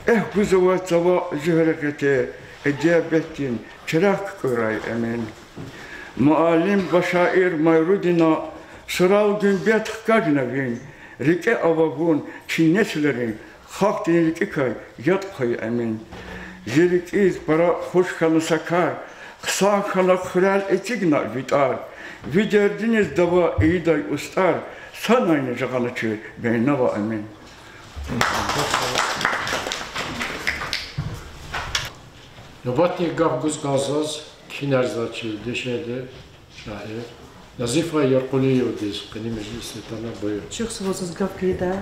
экв гузва цава Зуьгьре гъетер, эдебиятдин чирагъ куькӀуьрай Эмин. Муаллим ва шаир Майрудина сурал гуьмбет хкажна вун, РикӀе ава вун чи несилрин, халкьдин рикӀикай яд хъвай Эмин. Зи рикӀиз пара хуш хьана са кар, хъсан хьана хуьрел эцигна ви тӀвар. Ви дердиниз дава ийидай устӀар санани жагъаначир бейнава Эмин. Нубатдин гаф гуз кӀанзава заз кхьинарзавай чи дишегьли, шаир Назифа Яркъулиевадиз, къенин межлисда атана, буюр. Чухсагъул заз гаф гайидалди.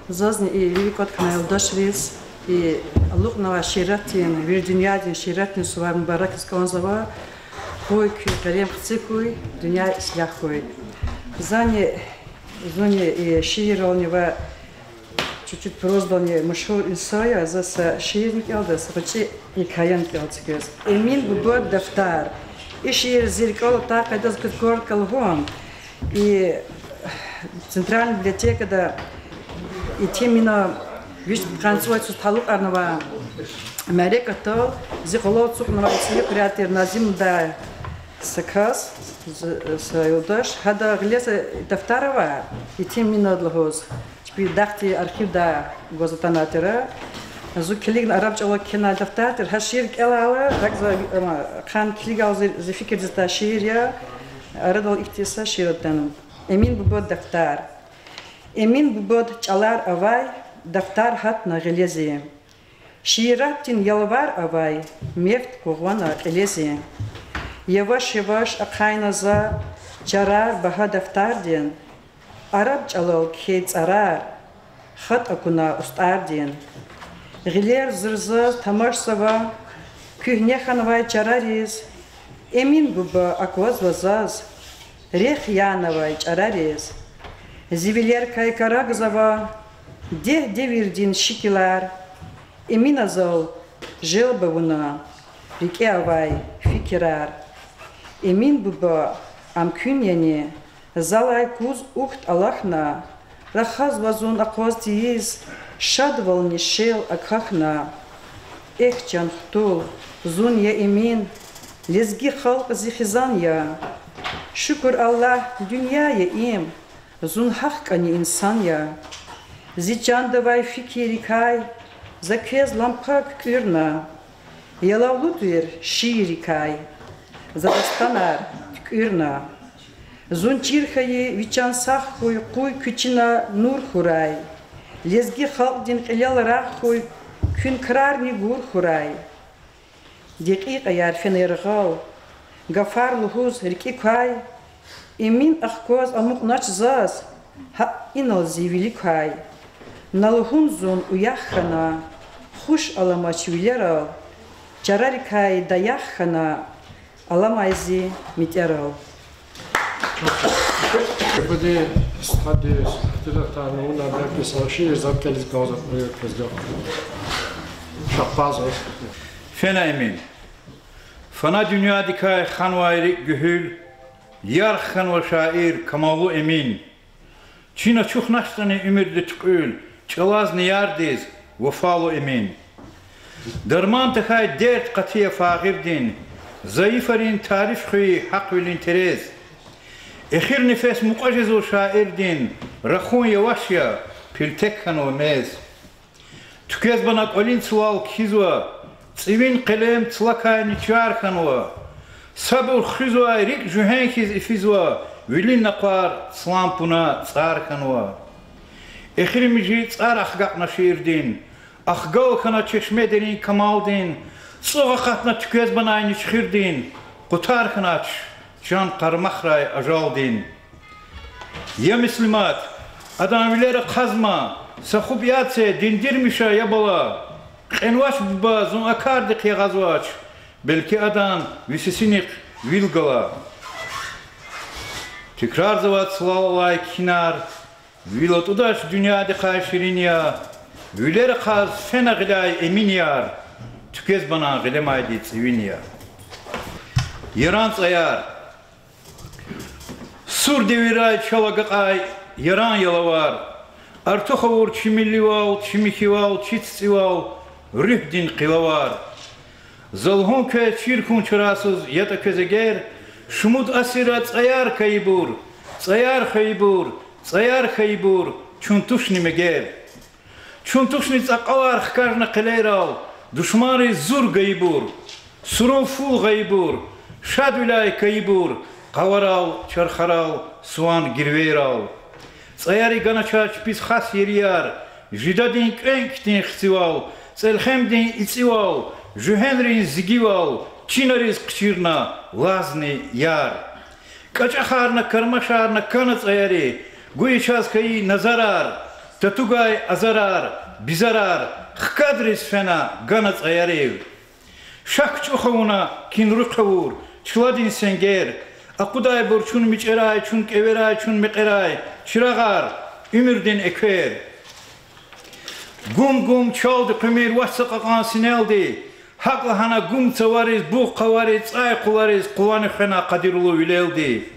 Зазни и вири кӀватӀ хьанвай юлдашриз и алукьнавай шииратдин, вири дуьньядин шииратдин сувар мубаракиз кӀанзава. Къуй куь къелем хци хьуй, дуьнья ислягь хьуй. Зани, зунни и шиирални ва чуть-чуть прозадални машгьур инсан я, за са шиирни кӀелда, са гъвечӀи гьикаяни кӀелда квез. Эмин бубадин дафтар. И шиир зи рикӀел атай къайдада квез коротко лугьун. И Центральный библиотекада Етим Эмина виш пудкъанни цӀувад йисуз талукьарнавай мярекатдал зи къвалав ацукьнавай цӀийи хуьряй тир Назим лугьудай са кас, з-, са юлдаш, гьада гъиле са дафтар ава, Етим Эминад лугьуз, чпи дахдин архивдай гваз атанвай тир. Зун килигна араб чӀалал кхьенвай дафтар тир, гьа шиир кӀелайла, гьакӀ за, ам, хъсан килигайла зи, зи фикирдиз атай шиир я, арадал ихьтин са шиир атана. Эмин бубадин дафтар. Эмин бубадин чӀалар авай дафтар гьатна гъиле зи. Шииратдин ялвар авай мефт къугъвана кьиле зи. Яваш-яваш ахъайна за чарар багьа дафтардин, араб чӀалал кхьей цӀарар, хатӀ акуна устӀардин. Гъилер зурзаз тамашзава куьгьне хьанвай чарариз, Эмин буба аквазва заз рехъ янавай чӀарариз. Зи вилерикай карагзава дегь девирдин шикилар, Эмина, зал желб авуна рикӀе авай фикирар. Эмин буба, ам куьн яни? Залай куз ухьтӀ алахьна, рахазва зун акъваз тийиз, шадвални шел акахьна. Эхь, чан хтул, зун я Эмин, лезги халкь зи хизан я. Шукур Аллагь, дуьнья я им, зун гьахъ кӀани инсан я. Зи чанда авай фикиррикай за квез лампа куькӀуьрна, ялавлу тир шииррикай за дастанар туькӀуьрна. Зун чир хьайи ви чан сагъ хьуй, къуй куь чина нур хьурай. Лезги халкьдин кьилел рагъ хьуй, куьн крарни гур хьурай. Декьикьаяр фена яргъал, гафар лугьуз рикӀик квай, Эмин ахкваз амукьнач заз, гьа инал зи вилик квай. На лугьун зун уях хьана, хуш аламач вилерал, чарарикай даях хьана, аламай зи метӀерал. Абуди, стхади, ихтилатарни авуна, белки са шиир заз кӀелиз кӀанзава, квез гаф. Шапаз. Фена Эмин. Фана дуьньядикай ханвай рикӀ-гуьгьуьл, ярх хьанва шаир, камаллу Эмин. Чин ачухначтӀани уьмуьрда туькьуьл, чӀалазни ярдиз вафалу Эмин. Дарман тахьай дерт къати я фагъирдин, зайифарин тариф хвейи гьахъвилин терез. Эхир нефес мукьва жезва шаирдин, рахун яваш я, пил тек хьанва мез. Туьквезбана кӀвалин цлал кхьизва, цӀивин къелем цлакай ничар хьанва. Сабур хуьзвай рикӀ жуьгьен хьиз ифизва, вилин накъвар цлан пуна цӀар хьанва. Эхиримжи цӀар ахгакьна шиирдин, ахгал хьана чешме дерин камалдин, цӀугъ акъатна туьквезбанай ничхирдин, къутар хьанач чан къармахрай ажалдин. Я Муслимат, адан вилер ахъазма, са хупӀ яд це, диндирмиша, я бала. Кьенвач, буба, зун а кардихъ ягъазвач, белки адан ви сесинихъ вил гала. Тикрарзава цлал алай кхьинар, вил атӀудач дуьньядихъай ширин я, вилер ахъаз фена гъиляй Эминар, туьквезбана гъилемайди цӀивин я. Яран цӀаяр. Сур девирай чал агакьай яран ялавар, артух авур чи милливал, чи михьивал, чи цицӀивал, руьгьдин къилавар. За лугьун квез, чир хьун чарасуз ятӀа квез эгер, шумуд асирра цӀаяр хьайибур, цӀаяр хьайибур, цӀаяр хьайибур, Чун тушни мегер? Чун тушни цӀакьалар хкажна хъелерал, душманриз зур гайибур, сурун фул гъайибур, шадвиляй кайибур, къаварал, чархарал, суван гирвейрал? ЦӀаяри ганача чпиз хас ерияр, жидадин кӀвенкӀ хьтин хцивал, цӀелхемдин ицӀивал, жуьгьенрин зигивал, чинариз хъчирна лазни яр. КӀачӀахарна, кармашарна кана цӀаяри, гуй чаз хьайи назарар, татугай азарар, бизарар, хкадриз фена гана цӀаярив. Шак чӀух авуна кин руьхъ авур чладин сенгер, акъудайбур чун мичӀерай, чун кӀеверай, чун мекьерай чирагъар, уьмуьрдин эквер. Гум-гум чалди къимир вач са кьакьан синелди, гьакӀ лагьана гум цавариз, бугъ хъавариз, цӀай къулариз къулани хвена къадирлу вилелди.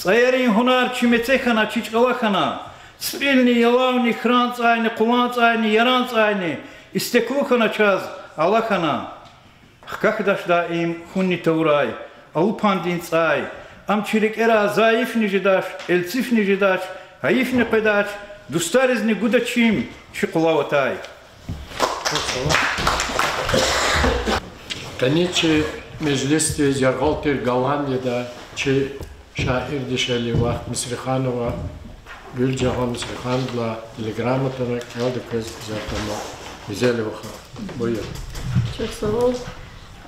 ЦӀаярин гьунар чи мецехьана, чи чӀала хьана, цӀипӀилни, ялавни, хран цӀайни, къулан цӀайни, яран цӀайни, истеклу хьана чаз, ала хьана. Хкахьдач даим хьунни тавурай алупандин цӀай, ам чи рикӀера зайифни жедач, элцифни жедач, гьайифни къведач, дустаризни гудачим чи къулав атай. Къенин чи межлисдиз яргъал тир Голландияда чи шаир дишегьли вах Мисриханова Гуьлжагьан Мисрихановадилай телеграмма атана, кӀелда квез, исятда ам мизели ваха. Буюр. Чухсагъул.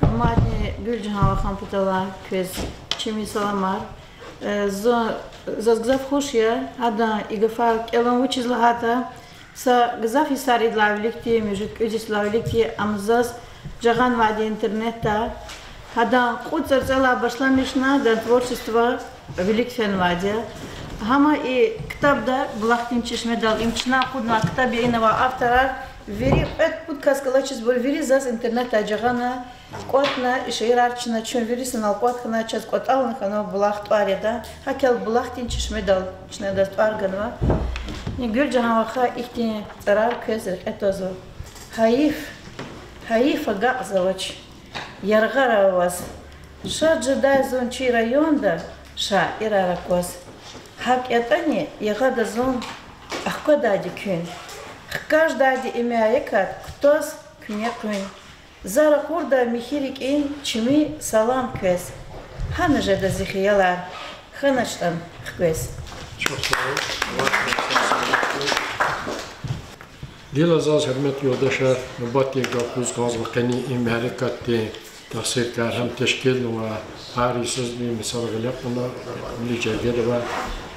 Мадни Гуьлжагьан вахан паталай квез чими саламар. Э, зу-, заз гзаф хуш я, гьадан и гафар кӀелун, вучиз лагьайтӀа са гзаф йисар идалай вилик тир, муьжуьд-кӀуьд йисалай вилик тир, ам заз жагъанвайди интернетда. Гьадан кьуд цӀарцӀелай башламишна, гьадан творчество вилик фенвайди я. Гьама и ктабда, Булахдин чешмедал, им чна акъуднавай ктаб я, ина авай авторар, вири кьвед-пуд кас галачизбур, вири заз интернетдай жагъана, кӀватӀна, и шиирар чна, чун вири санал кӀватӀ хьана, чаз кӀватӀални хьанва Булах тӀвар ятӀа, гьакӀ хьайила Булахдин чешмедал чна адаз тӀвар ганва. Гуьлжагьан ваха, ихьтин цӀарар квез рекье твазва. Гьайиф, гьайиф агакьзавач яргъара аваз. Шад жедай зун чи районда шаирар акваз. ГьакӀ ятӀани, ягъада зун ахквадайди куьн, хкаждайди и мярекат кутаз куьне къуьн. За ракъурда михьи рикӀин чими салам квез. Гьана жеда зи хиялар, хьаначтӀан хквез. Гила заз, гьуьрметлу юлдашар, нубатдин гаф гуз кӀанзава къенин и мярекатдин тахсиркар, гьам тешкилнава, гьар йисуз и месэла гъиле кьуна, вилик жергеда ава.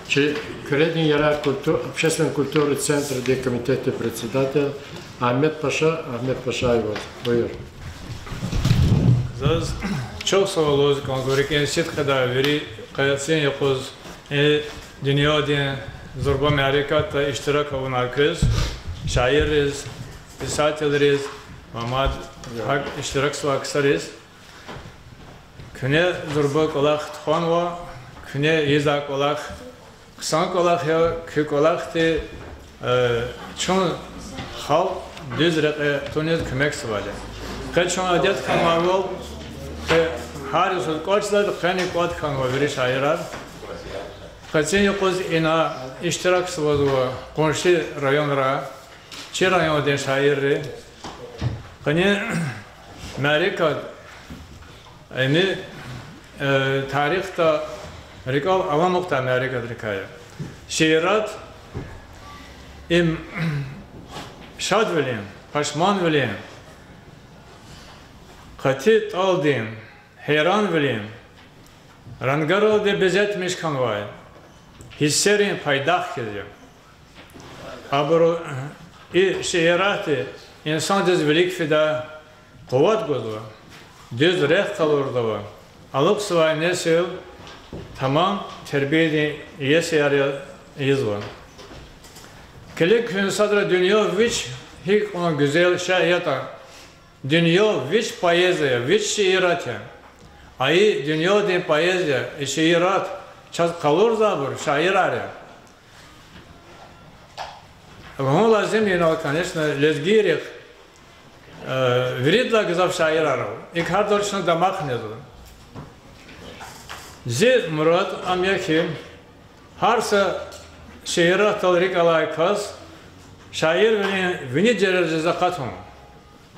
Чи Куьредин ярар культу-, общественный культурный центрдин комитетдин председатель Агьмед Паша, Агьмед Пашаеваз. Буюр. Заз чухсагъул лугьуз кӀанзава рикӀин сидкьидай вири къе цин юкъуз и дуьньядин зурба мярекатда иштирак авунвай квез, шаирриз, писателриз ва мад гьакӀ иштиракзавай ксариз. Куьне зурба кӀвалах тухванва, куьне ийизвай кӀвалах хъсан кӀвалах я, куь кӀвалахди, э, чун халкь дуьз рекье туниз куьмекзавайди я. Къе чун адет хьанвайвал, къе гьар йисуз кӀвач жеда, къени кӀватӀ хьанва вири шаирар. Къе цин юкъуз ина иштиракзава къунши районра чи райондин шаирри. Къенин мярекат, яни, э, тарихда рикӀел аламукьдай мярекатрикай я. Шиират им шадвилин, пашманвилин, къати тӀалдин, гьейранвилин рангаралди безетмиш хьанвай гьиссерин пайдах хьиз я. Абуру и шииратди инсандиз вилик фида, къуват гузва, дуьз рехъ къалурзава, алукьзавай несил тамам тербиядин иесияр ийизва. Килиг, куьн садра дуьнья вич гьикьван гуьзел шей ятӀа, дуьнья вич поэзия, вич шиират я. А и дуьньядин поэзия, и шиират чаз къалурзавайбур шаирар я. Лугьун лазим я инал, конечно, лезгийрихъ, э, виридалай гзаф шаирар ава. ИкӀ гьардал чна дамах незва. Зи мурад ам я хьи, гьар са Шииратдал рикӀ алай кас шаирвилин вини дережадиз акъатун.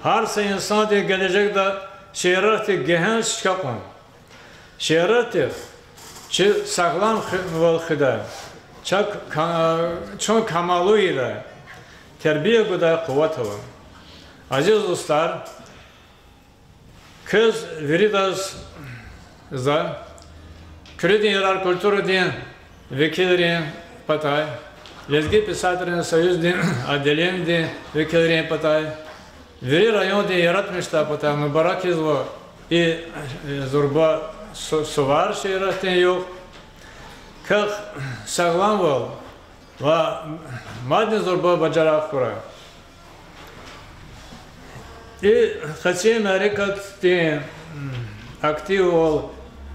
Гьар са инсандин гележегда шииратдин гегьенш чка кьун. Шииратдихъ чи сагъламвал хуьдай, чак-, ка-, чун камаллу ийидай, тербия гудай къуват ава. Азиз дустар, квез виридаз за Куьредин Ярар культурадин векилрин патай, Лезги писателрин союздин отделенидин векилрин патай, вири райондин яратмишдай патай мубарак ийизва и, э, зурба су-, сувар шииратдин югъ. Квехъ сагъламвал ва мадни зурба бажарагъ хьурай. И къецин мярекатдин активвал,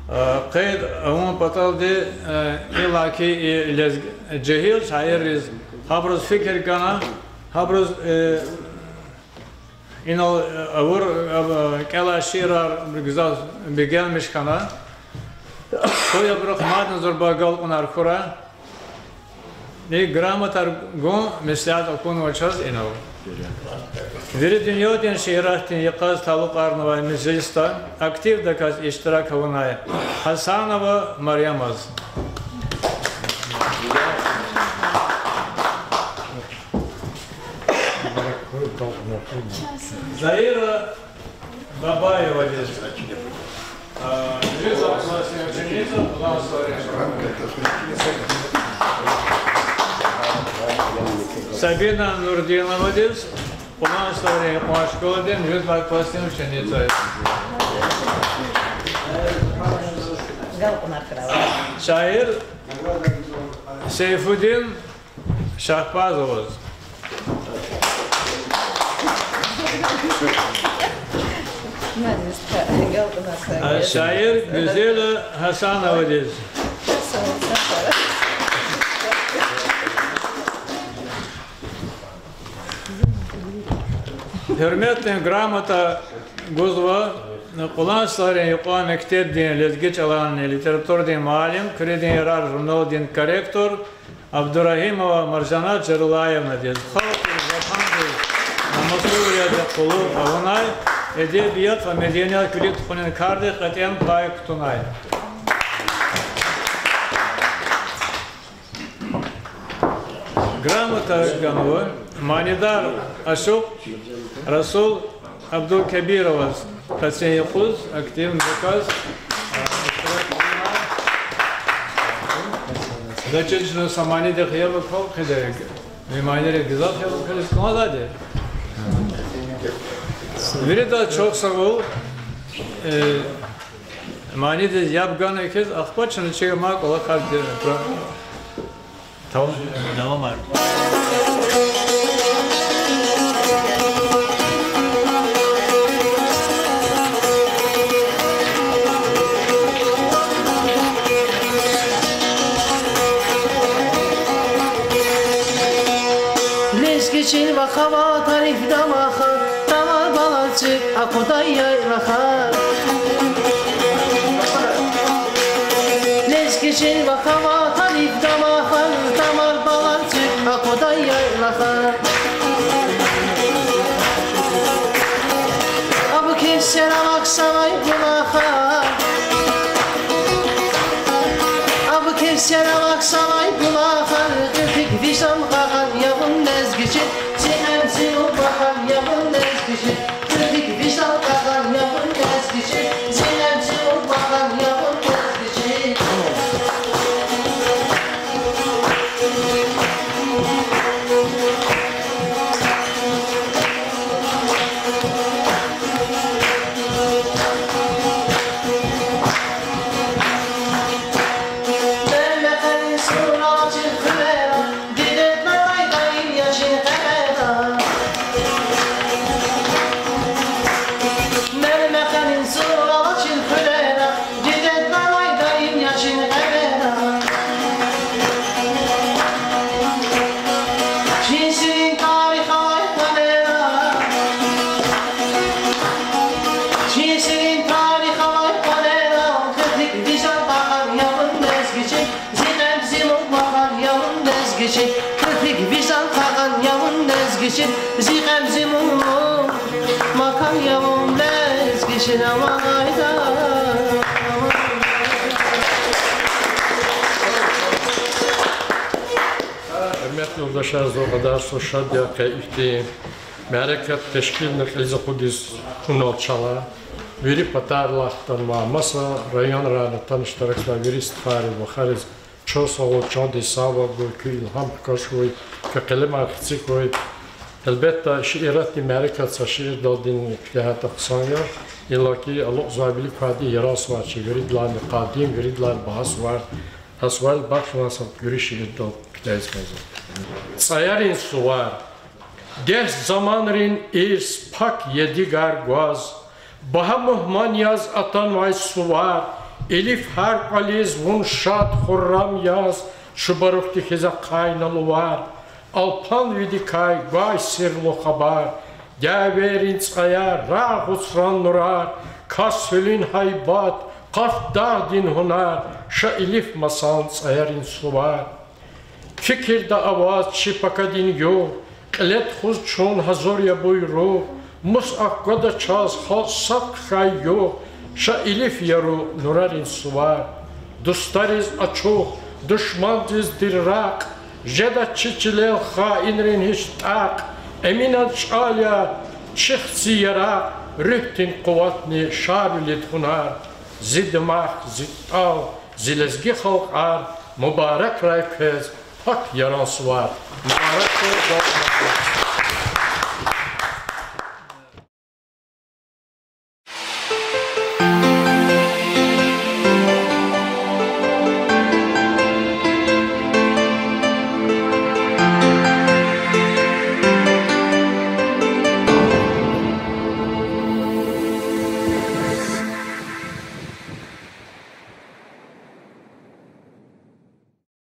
э, къейд авун паталди, э, иллаки и лезг-, жегьил шаирриз, гьабуруз фикир гана, гьабуруз, э, инал, э, авур, э, кӀелай шиирар гзаф бегенмиш хьана. Къуй абурухъ мадни зурба агалкьунар хьурай. И грамотар гун меслят акунва чаз инал. Вири дуьньядин шииратдин йикъаз талукьарнавай межлисда активдаказ иштирак авунай Гьасанова Марьямаз. Заира Бабаевадиз. А, девятый классдин ученица, Кьулан Славрин. Сабина Нурдиновадиз, Кьулан Славрин къван школадин девятый классдин ученица. Шаир Сейфудин Шагьбазоваз. А, шаир Гуьзела Гьасановадиз. Гьуьрметдин грамота гузва Кьулан Славрин юкьван мектебдин лезги чӀаланни литературадин муаллим, Куьредин Ярар журналдин корректор Абдурагьимова Маржанат Жарулаевнадиз, халкьдиз, ватандиз намуслувилелди къуллугъ авунай, эдебият ва меденият вилик тухунин кардихъ кьетӀен пай кутунай. Грамота ганва манидар ашукь Расул Абдулкабироваз, къецин юкъуз активдаказ, а, иштирак авунай. Заз чиз чна са манидихъ яб акал хъийида, вниманиериз гзаф яб акал хъийида кӀанзавайди. Виридаз чухсагъул, э, манидиз яб гана хьиз, ахпа чна чиг ама кӀвалахар ди-, про-, Тамам. Давамар. Лезги чил ва хава тариф дамаха, тамар балар цуьк акъудай яйлаха. Лезги чил ва хава тариф дамаха, тамар балар цуьк акъудай яйлаха. Абу кесер авахьзавай булаха. Абу кесер авахьзавай булаха, кьуьлхьик виждан кьагъан я вун, лезги чил, зи ам зи убахан я вун, лезги чил. Кьуьлхьик виждан кьагъан я вун, лезги чил, зи ам зи убахан я вун, лезги чил. Зи гъам, зи муг макан я вун лезги шин авайда. Гьуьрметлу юлдашар, зун кьадар шад я къе ихьтин мярекат тешкилна кьилиз акъудиз хьунал чала. Вири патарилай хтанвай, маса районрани атана иштиракзавай вири стхайриз, вахариз чан сагъул, чандин сагъвал гуй, куь илгьам хкаж хьуй, куь къелемар хци хьуй. Гьелбетда, шииратдин мярекат са шиирдалди куьтягьайтӀа хъсан я, иллаки алукьзавай вилик квайди Яран сувар чи виридалайни къадим, виридалайни багьа сувар, гьа суварал бахшнавай са куьруь шиирдал куьтягьиз кӀанзава. ЦӀаярин сувар. Дегь заманрин ирс, пак ядигар гваз, багьа мугьман яз атанвай сувар, илиф гьар кӀвализ вун шад, хуррам яз, чубарукди хьиз ахъайна лувар. Алпанвидикай гвай сирлу хабар, дявейрин цӀаяр, рагъ гъуцран нурар, Кас-Гьуьлуьн гьайбат, Къарт дагъдин гьунар, ша илиф масан цӀаярин сувар. Фикирда аваз чи пакадин югъ, кьиле тухуз чун гьазур я буй ругъ, мус ахквада чаз халкь сад хьай югъ, ша илиф яру нурарин сувар. Дустариз ачух, душмандиз тир ракь, жеда чи чилел хаинрин гьич тӀакь, Эминан чӀал я чи хци яракь, руьгьдин къуватни Шарвилид гьунар. Зи дамах, зи тӀал, зи лезги халкьар, мубаракрай квез пак Яран сувар. Мубарак хьуй, зал кьунар.